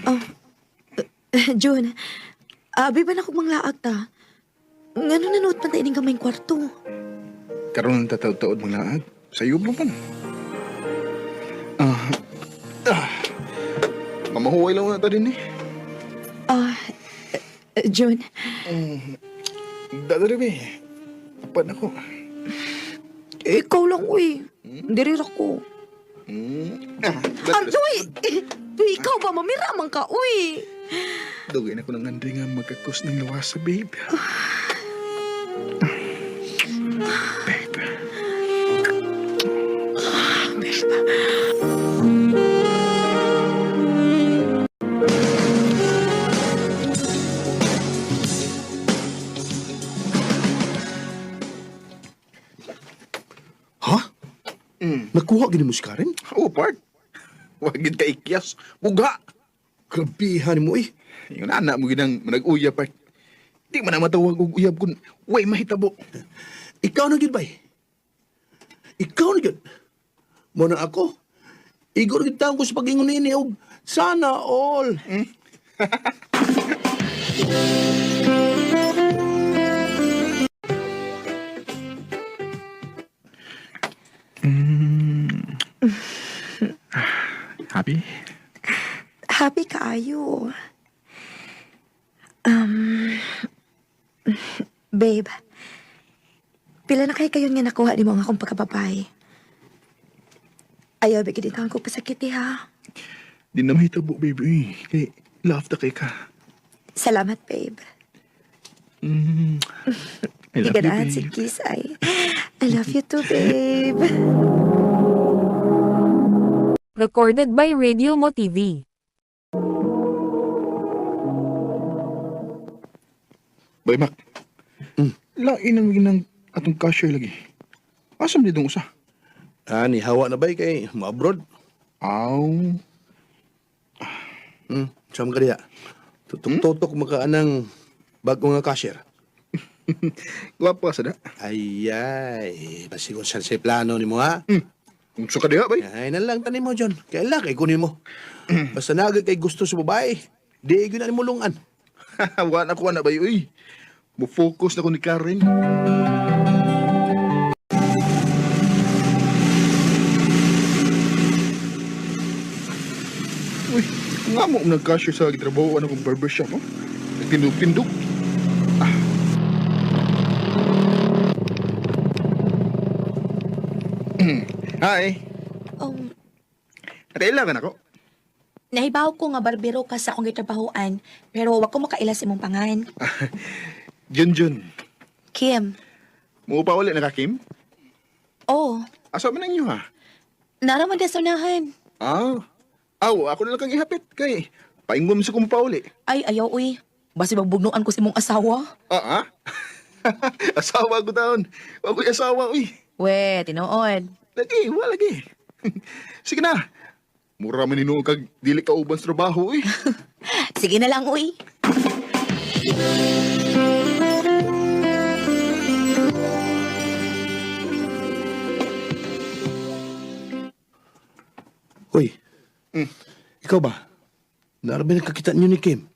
Oh, June, abi ba na kong manglaag ta? Ngano nanood pa ta ining kamayng kwarto? Karon tataod-taod mong laag. Sayo pa man. Ah, ah. Mamahuway lang na ta din eh. Ah, June, Dadari be. Apan ako. ikaw lang, uy. Diri ra ko. Ah, Ah, uy! Eh, ikaw ba? Mamira man ka, uy! Dugay na ko ng Andre nga magkakos ng lawas sa babe. Babe. Ha? Nakuha gini mo si Karen? Oh, part. Wag gid ka ikyas. Buga. Grabihan mo eh. Yung anak mo ginang manag-uyab, part. Di man na matawag og uyab kun way mahitabo. Ikaw na gyud bay. Ikaw na gyud. Mo na ako. Igor gyud taon ko sa pag-ingon nini og sana all. Happy? Happy kaayo. Babe, pila na kay kayon nga nakuha nimo ang akong pagkababay. Ayaw, bigyan din ko pasakiti ha. Di na mahitabo, baby. Kay love ta kay ka. Salamat, babe. Mm. I love you, Higanaan si babe. Kiss ay. I love you too, babe. Recorded by Radio Mo TV. Bay, Mac. Lain ang ginang atong cashier lagi. Asam di dong usa? Ah, ni hawa na bay kay mo-abroad. Aw. Saan ka diha? Tutok-tutok makaanang bago nga cashier. Gwapa sa da. Ayay, pasigo sa sa plano nimo ha. Unsa ka diha, bay? Ay, na lang tanim mo, John. Kaya kay kunin mo. Basta naga kay gusto sa babae, di gyud na nimo lungan. Wa na ko na bay, uy. Mo-focus na ko ni Karen. Uy, nga mo nag-cashier sa gitrabaho ano kong barbershop, oh. Nagtindog-tindog. Ah. Hi. Nakaila ka na ko? Nahibaw ko nga barbero ka sa akong gitrabahoan, pero wa ko makaila sa imong pangan. Jun Jun. Kim. Muupa ulit na ka, Kim? Oh, Asa man ang inyo, ha? naraman sa unahan. Ah. Aw, ako na lang kang ihapit. Kay, paingom sa kong pauli. Ay, ayaw uy. Basi magbugnuan ko si mong asawa. Ah, ah? Asawa ko taon. Wa ko'y asawa, uy. We, tinuod. Lagi, wa lagi. Sige na. Mura man hinuon kag dili ka uban sa trabaho, uy. Sige na lang, uy. Uy, ikaw ba? Narabi nagkakita ninyo ni Kim?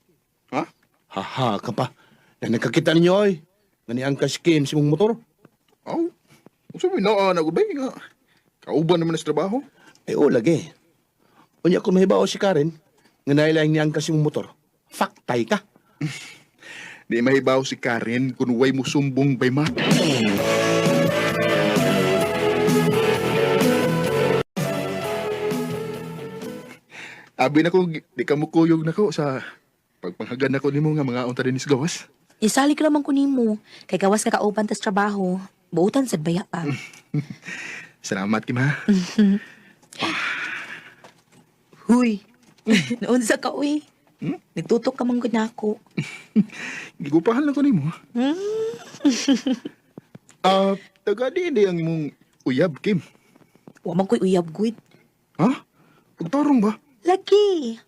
Ha? Haha ka pa. Na nagkakita ninyo, oy. Naniang ka si Kim sa imong motor. Aw, unsa may naa na gud bay nga. Kauban naman na sa trabaho. Ay, oo, lagi. Unya kung mahibaw si Karen, nga nailaing niyang ka sa imong motor. Faktay ka. Di mahibaw si Karen kung way mo sumbong bay ma. Abi na ko, di ka mo kuyog na ko sa pagpanghagan nako nimo nga mga unta din gawas. Isalik raman ko nimo kay gawas ka kauban tas trabaho. Buutan sad baya pa. Salamat, Kim, ha. Huy. Naunsa ka uy. Nagtutok ka man gud nako. Gigupahan lang ko nimo. Ah, taga di di ang imong uyab, Kim. Wa man ko'y uyab gud. Ha? Pagtarong ba? Lagi.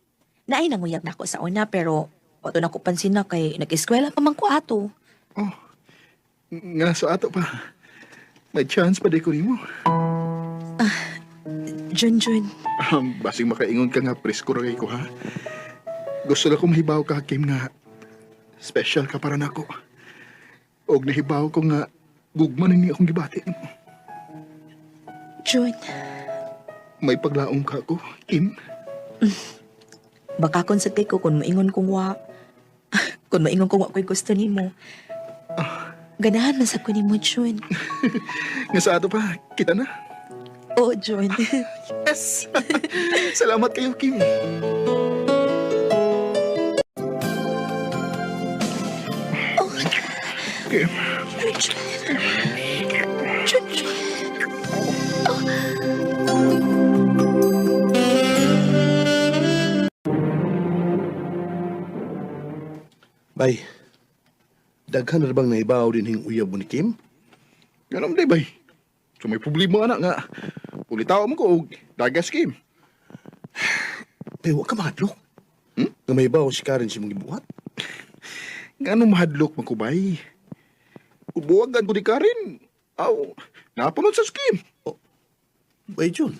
Naay nanguyab nako sa una pero wato na ko pansin na kay nag-eskwela pa man ko ato. Oh, nga sa ato pa. May chance pa di ko nimo. Jun Jun. Basing makaingon ka nga presko ra kay ko ha. Gusto lang ko mahibaw ka Kim nga special ka para nako. Og nahibaw ko nga gugma na ni akong gibati nimo. Jun. May paglaom ka ko, Kim. Baka kon sa ko kung maingon kong wa. Kung maingon kong wa ko'y gusto nimo. Ganahan man sa ko nimo, Jun. Nga sa ato pa, kita na. Oo, Jun. Yes. Salamat kayo, Kim. Kim. Jun. Jun, Jun. Bay, daghan na bang nahibaw din hing uyab mo ni Kim? Ganun di bay. So may problema na nga. Pulitaw mo ko og dagas Kim. Bay, wa ka mahadlok. Hmm? Nga mahibaw si Karen sa imong gibuhat. Ngano mahadlok man ko bay? Ubuwagan ko ni Karen. Aw, napaman sa scheme. Oh, Bay, Jun.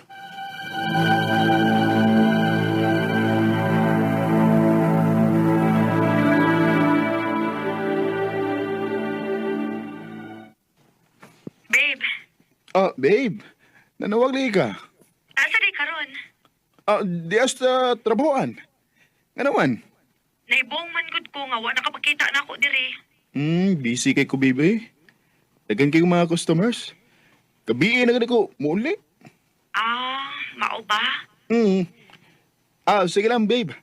Babe, Ah, babe. Nanawag lagi ka. asa di karon? Ah, di hasta trabahoan. Nga naman? Naibong man gud ko nga wa nakapakita na ako diri. Busy kay ko, baby. Dagan kay mga customers. Gabi na gani ko, muuli. Ah, mao ba? Hmm. Ah, sige lang, babe.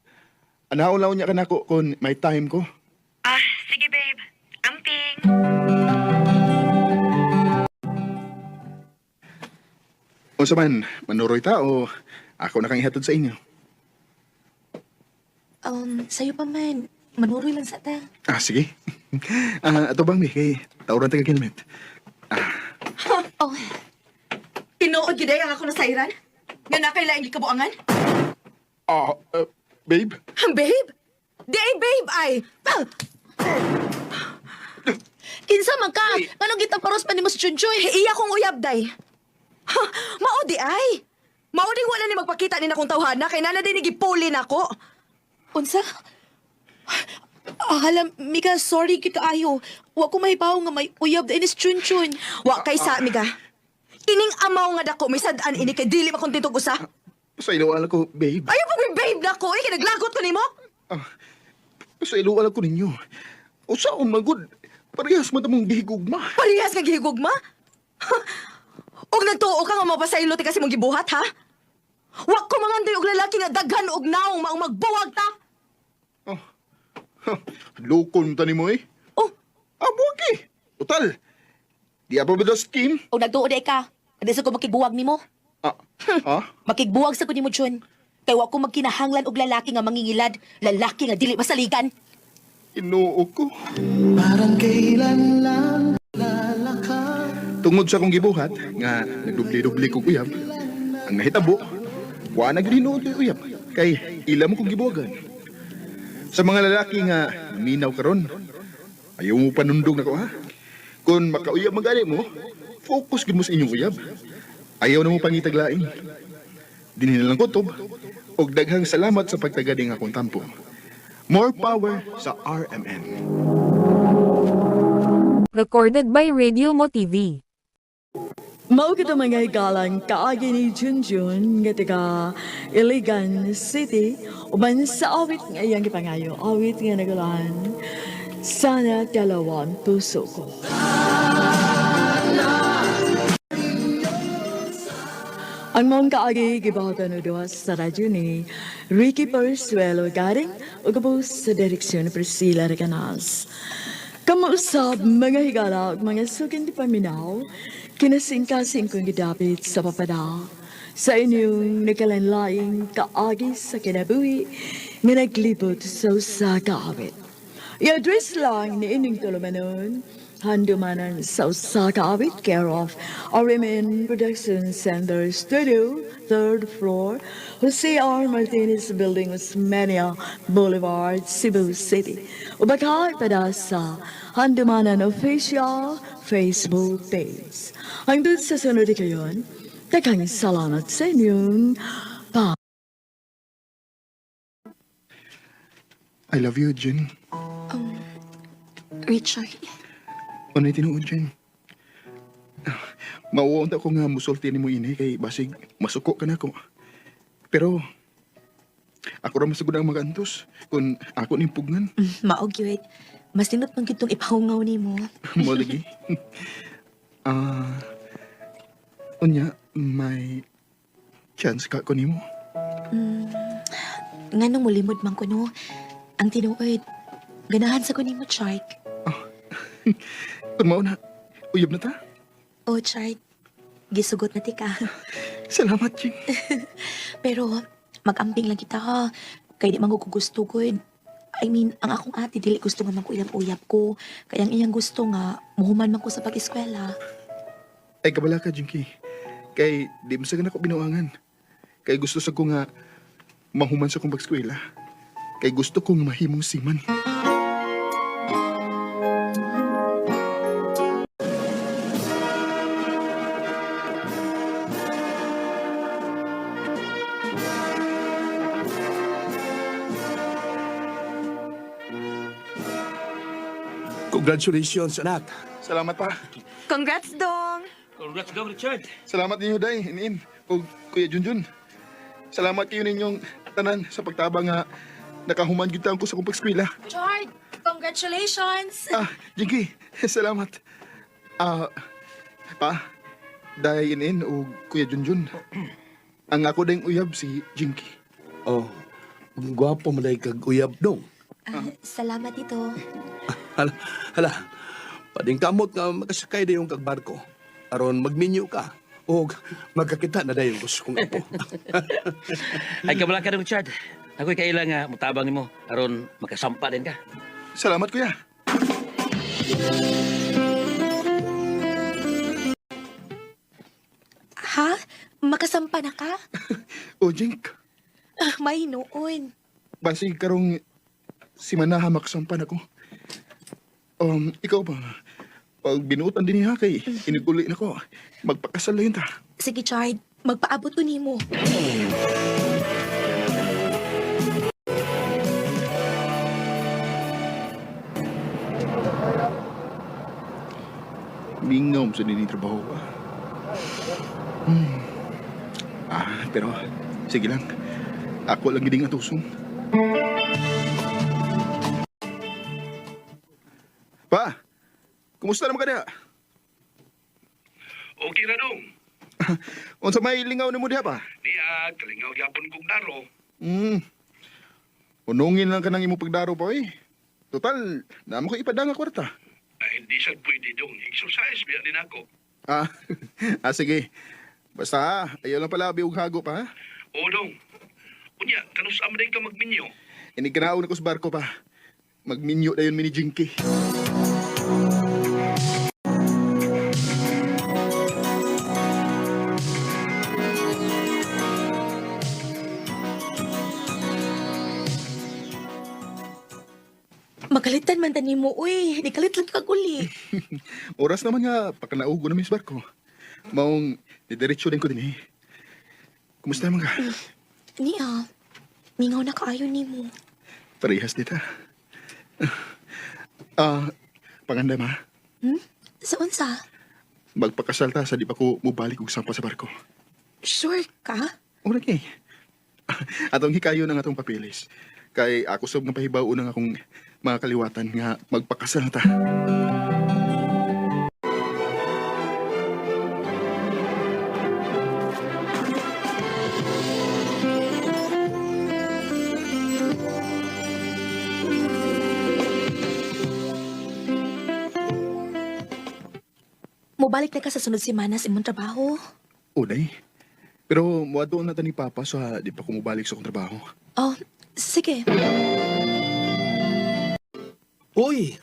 Anaon lang niya ka nako kung may time ko. Ah, sige babe. Amping. Unsa man, manuroy ta o ako na kang ihatod sa inyo. Sa'yo pa man. Manuroy lang sa ta. Ah, sige. Ah, ato bang, kay tawran taga helmet. Oh, Tinuod gyud ay ang ako nasayran? Nga na kay laing gikabuangan? Ah, babe. Babe? Di ay babe ay. Ah! Kinsa man ka? Nganong gitaparos pa nimo si Chunchoy? Iya kong uyab day. Ha, mao di ay. Mao di wala ni magpakita ni nakong tawhana kay nana din gipuli nako. Unsa? Ah, hala, Mika, sorry kita ayo. Wa ko mahibaw nga may uyab din is Chunchun. Wa kay sa miga. Kining amaw nga dako may sad-an ini kay dili makontento usa. Sa ilaw ko, babe. Ayaw pa ko'y babe na ko, eh, kinaglagot ko nimo. Sa iluwa lang ko ninyo. Usaon man gud. Parehas man ta mong gihigugma. Parehas ka gihigugma? Og nagtuo ka nga mapasaylo ti kasi mong gibuhat, ha? Wa ko mangandoy og lalaki nga daghan og naong maong magbuwag ta. Lukon ta nimo eh. Oh. Ah, buwag eh. Total. Di apa ba scheme? O nagtuo day ka. Adi sa ko makigbuwag nimo. Ah, ha? Makigbuwag sa ko nimo, Jun. Kay wa ko magkinahanglan og lalaki nga mangingilad, lalaki nga dili masaligan. Inoo ko. Parang kailan lang lalakad. Tungod sa akong gibuhat, nga nagdubli-dubli kog uyab, ang nahitabo, wa na gyud hinuod ko'y uyab, kay ila mo kong gibuwagan. Sa mga lalaki nga minaw karon, ayaw mo panundog nako ha. Kung makauyab man gani mo, focus gyud mo sa inyong uyab. Ayaw na mo pangitaglain. Dinhi na lang kutob, og daghang salamat sa pagtagad ng akong tampo. More power sa RMN. Recorded by Radio Mo TV. Mao kita mga higalang kaagi ni Junjun nga taga Iligan City uban sa awit nga iyang gipangayo, awit nga nagulahan. Sana dalawa ang puso ko. Ang mong kaagi gibahatan o duha sa radyo ni Ricky Persuelo Garing ug ubos sa direksyon ni Priscilla Recanas. Kamuusap mga higala ug mga sukin di paminaw, kinasingkasing kong gidapit sa papada. Sa inyong nakalanlaing kaagi sa kinabuhi nga naglibot sa usa ka awit. I-address lang ni inyong tulumanon, Handumanan sa usa ka awit, care of RMN Production Center Studio, third floor, Jose R. Martinez Building, Osmeña Boulevard, Cebu City. Ubaka pada sa Handumanan Official Facebook page. Hangtod sa sunod kayon, daghang salamat sa inyong pa. I love you, Jen. Richard, Unay tinuod, Jen. Mauunta ko nga musulti ni mo ini kay basig masuko ka na ko. Pero ako ra masugod ang magantos kung ako ning pugnan. Maog gyud. Mas nindot man gyud tong ipahungaw nimo. Mo lagi. Ah. Unya may chance ka ko nimo. Nganong mulimod man ko no? Ang tinuod, ganahan sa ko nimo, Chark. Kun mao na, uyab na ta. Oh, Chark. Gisugot na ti ka. Salamat, Jing. Pero mag-amping lang kita ha. Kay di man ko gusto gud. I mean, ang akong ate dili gusto nga man ko ilang uyab ko. Kaya ang iyang gusto nga muhuman man ko sa pag-eskwela. Ay kabala ka, Jinky. Kay di mo sa ako binuangan. Kay gusto sa ko nga mahuman sa kong pag-eskwela. Kay gusto ko nga mahimong siman. Congratulations, anak. Salamat pa. Congrats, Dong! Congrats dong Richard. Salamat ninyo, Day, inin, o Kuya Junjun. Salamat kayo ninyong tanan sa pagtabang nga nakahuman gyud taon ko sa akong pag-eskwela. Chard, congratulations! Ah, Jinky, salamat. Ah, pa, Day, inin, o Kuya Junjun. Ang ako dayng uyab si Jinky. Oh, gwapo mo dahil kag uyab dong. Salamat ito. Hala, hala. Pading kamot nga makasakay dayon kag barko. Aron magminyo ka. O magkakita na dayon gusto kong apo. Ay kabala ka dong Richard. Ako'y kaila nga mutabang nimo aron makasampa din ka. Salamat, Kuya. Ha? Makasampa na ka? O, Jink, Ah, may noon. basig karong si Manaha makasampan ako. Ikaw ba? Pag binuotan din niya kay iniguli na ko. Magpakasal na yun ta. Sige, Chard. Magpaabot ko nimo. Mingaw sa din trabaho ko. Ah, pero sige lang. Ako lang gid ang tusong. Pa, kumusta naman ka diha? Okay na dong. Unsa may lingaw nimo diha pa? Niya, kalingaw gyapon kong daro. Hmm. Unungin lang ka ng imo pagdaro pa eh. Total, namo ko ipadang nga kwarta. Ay, hindi siya pwede dong. Exercise biya din ako. Ah, ah sige. Basta ah, ayaw lang pala og hago pa. Ha? Oo dong. Unya, kanus amday ka magminyo. Iniganaon ako sa barko pa. Magminyo na yun mini Jinky. Magkalitan man tani mo, uy. Nikalit lang kag uli. Oras naman nga, pakanaugo na mi sa barko. Maong, didiretso din ko din eh. Kumusta naman ka? Niya, mingaw na kaayo nimo. Parehas dita. Ah, panganda ma. Hmm? Sa unsa? Magpakasal ta sa di pa ko mubalik og sampa sa barko. Sure ka? Ora kay. Atong hikayo ng atong papeles. Kay ako sab nga pahibaw unang akong mga kaliwatan nga magpakasal ta. Mobalik na ka sa sunod semana sa imong trabaho. Unay. Pero muadto na ta ni Papa sa di pa ko mubalik sa akong trabaho. Oh, sige. Uy!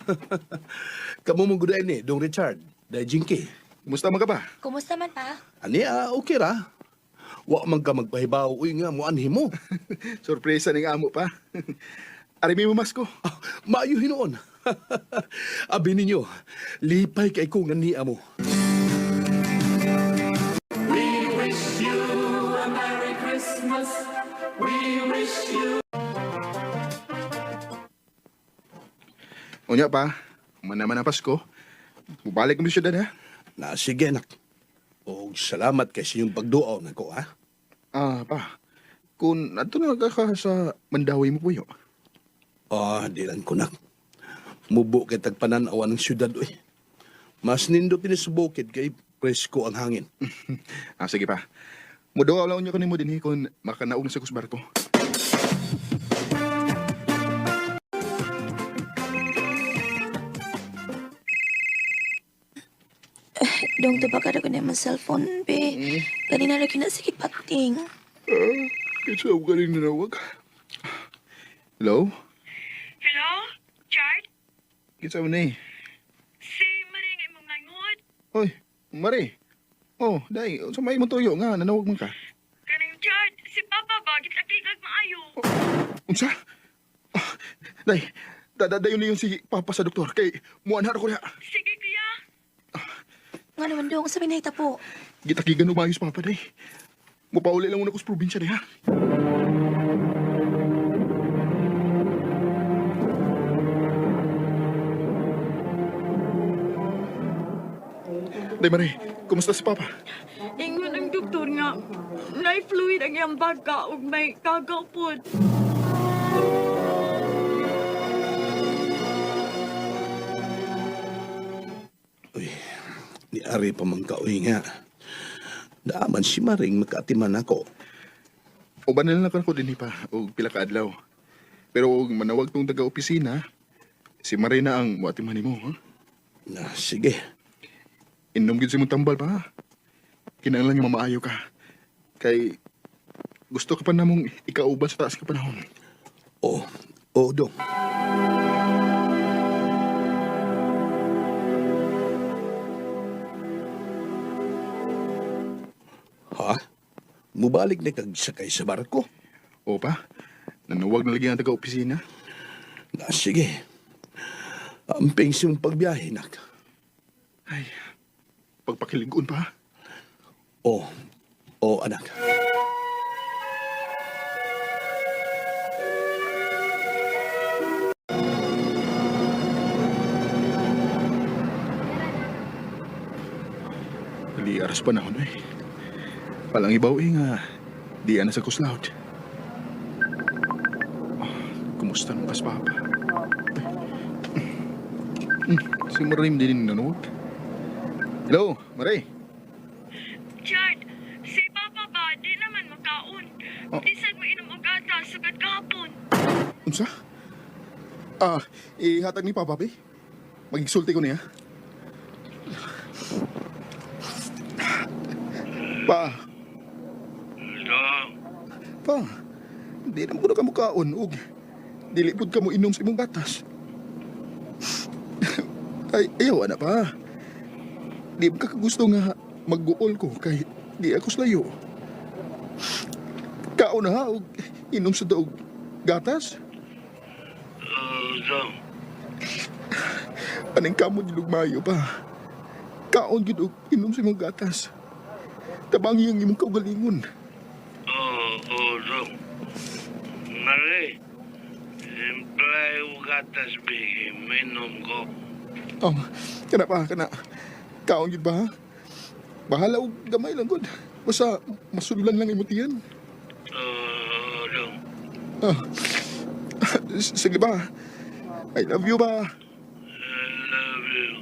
Kamu mong gudain ni, Dong Richard. Dahil Jinky. Kumusta man ka ba? Kumusta man pa? Ani, okay ra. Wa man ka magpahibaw, uy nga, muanhi mo. Sorpresa ning amo pa. Arimi mo masko. Ah, maayo hinuon. Abi ninyo, lipay kay ko nga niya mo. Unya pa, man naman ang Pasko. Mubalik mo siyudad ha. Na sige anak. Og salamat kay sa inyong pagduaw nako ha. Ah, pa. Kung adto na ka ka sa Mandawi mo puyo. Ah, di lang ko nak. Mubo kay tagpanan-awan ng syudad uy. Mas nindot din sa bukid kay presko ang hangin. Ah, sige pa. Muduaw lang niyo kanimo dinhi kung makanaog na sa kus barko. Dong, tuba ka na yung cellphone, be. Ganina ra kina sige pating. Ah, kinsa ko galing nanawag. Hello? Hello? Chard? Kinsa mo ni? Si Maring imong nangod. Oy, Mari. Oh, dai, sa may imong tuyo nga nanawag man ka. Kaning Chard, si Papa ba gitakigag maayo. Unsa? Ah, Dai, dadayon niyon si Papa sa doktor kay muanhar ko niya. Sige kuya. Nga naman, Dong, sabi na po. Gitakigan umayos Papa day. Mupauli lang muna ko sa probinsya day ha. Day Mari, kumusta si Papa? Ingon ang doktor nga, nay fluid ang iyang baga ug may kagaw pod. Uy, ni Ari pa man ka uy nga. Daaman si Maring makaatiman ako. Uban na lang ako dinhi pa og pila ka adlaw. Pero og manawag tong taga-opisina, si Marina ang muatiman nimo, ha? Na sige. Inom gyud si mong tambal pa. Ha? Kinahanglan nga mamaayo ka. Kay gusto ka pa namong ikauban sa taas ka panahon. Oo, oo dong. Ha? Mubalik na kag sakay sa barko? O pa, nanawag na lagi ang taga-opisina. Na sige. Amping siyang pagbiyahe, nak. Ay, pagpakiligon pa. Oo, oo anak. Dali aras panahon eh. Palang ibaw eh nga, di ana sa kuslaut. Kumusta nung kas papa? Si Marie din nanood. Hello, Marie. Chad, si Papa ba, di naman makaon. Oh. Bisan mo inom og gatas sugad kahapon. Unsa? Ah, ihatag ni Papa, be. Magigsulti ko niya. Pa. Pa, di na mo na ka mukaon, og dili pud ka mo inom sa imong gatas. Ay, ayaw na pa. Di ba ka gusto nga magguol ko kay di ako slayo. Kaon na ha, og inom sa daog gatas. Anong kamo di lugmayo pa. Kaon gid og inom sa imong gatas. Tabang iyang imong kaugalingon. Oo, Dong. Mali. Simple yung gatas, Biggie. Minom ko. Oh, kana pa, kana. Kaon gid ba? Ha? Bahala og gamay lang gud. Basta masulan lang imong tiyan. Oo, Dong. Ah. Sige ba? I love you ba? I love you.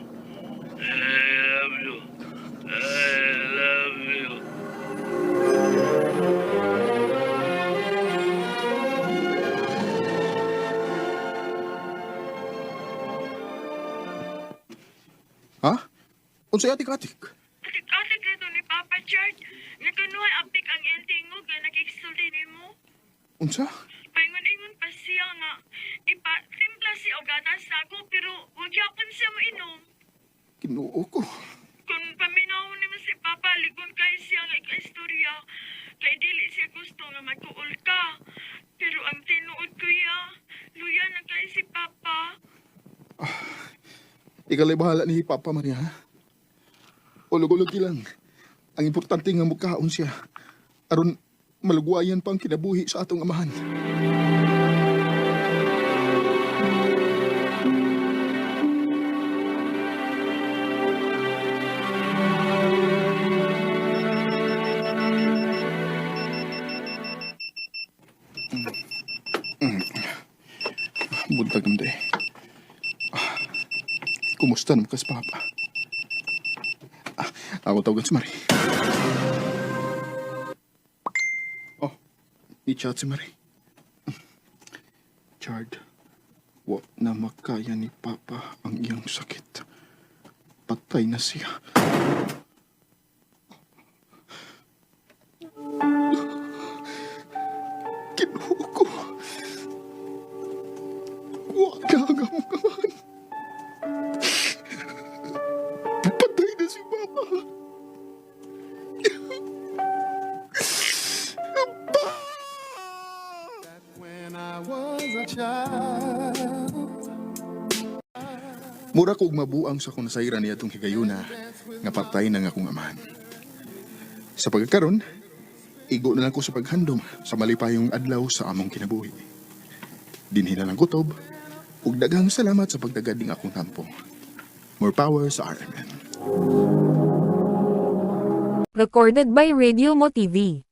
I love you. I love you. Ha? Unsay atik-atik? Atik-atik na to ni Papa Chad. Nga kunuhay apik ang iyang tingog nga nakiksulti nimo. Unsa? Paingon-ingon pa siya nga ipa-timpla siya og gatas ako pero wag yapon siya mainom. Kinuo ko. Kung paminaw nimo si Papa, ligon kay siya nga ikaistorya. Kay dili siya gusto nga magkuol ka. Pero ang tinuod kuya, luya na kay si Papa. Ikaw bahala ni Papa Maria, ha? Ulog-ulog lang. Ang importante nga mukaon siya. Aron malugwayan pa ang kinabuhi sa atong amahan. Buntag naman eh. Kumusta naman kas Papa? Ah, ako tawagan si Marie. Oh, i-chat si Marie. Chard, wa na makaya ni Papa ang iyang sakit. Patay na siya. Kinuha ko. Wa na ang among amahan. Patay na si Papa. Mura kog mabuang sa akong nasayran niya itong higayuna nga patay na nga akong amahan. Sa pagkakaron, igo na lang ko sa paghandom sa malipayong adlaw sa among kinabuhi. Dinhi na lang kutob, ug daghang salamat sa pagdagad ning akong tampo. More power sa RMN. Recorded by Radio Mo TV.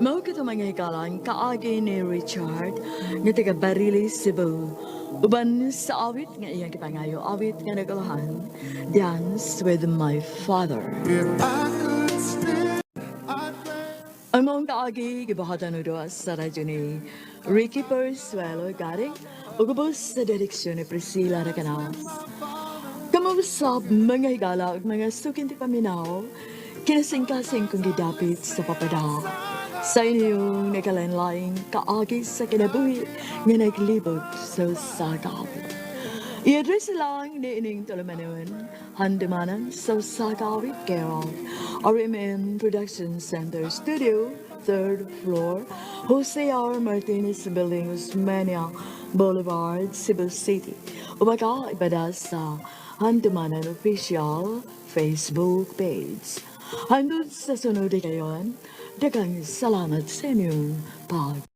Mao kito mga hikalang kaagi ni Richard nga taga Barili, Cebu. Uban sa awit nga iyang gipangayo awit nga nagulahan, Dance with My Father. Ang maong kaagi gibuhatan og duha sa radyo ni Ricky Persuelo Garing ug ubos sa direksyon ni Priscilla Recanas. Kamusap mga higala ug mga sukinti paminaw, kinasingkasing kong gidapit sa papada. Sa inyong nakalanlaing kaagi sa kinabuhi nga naglibog sa sagap. I-address lang ni ining tulumanon, Handumanan sa Sagawit Care of RMN Production Center Studio, third floor, Jose R. Martinez Building, Osmeña Boulevard, Cebu City. Umaga ibada sa Handumanan Official Facebook page. Hanggang sa sunod kayon, daghang salamat sa inyong pag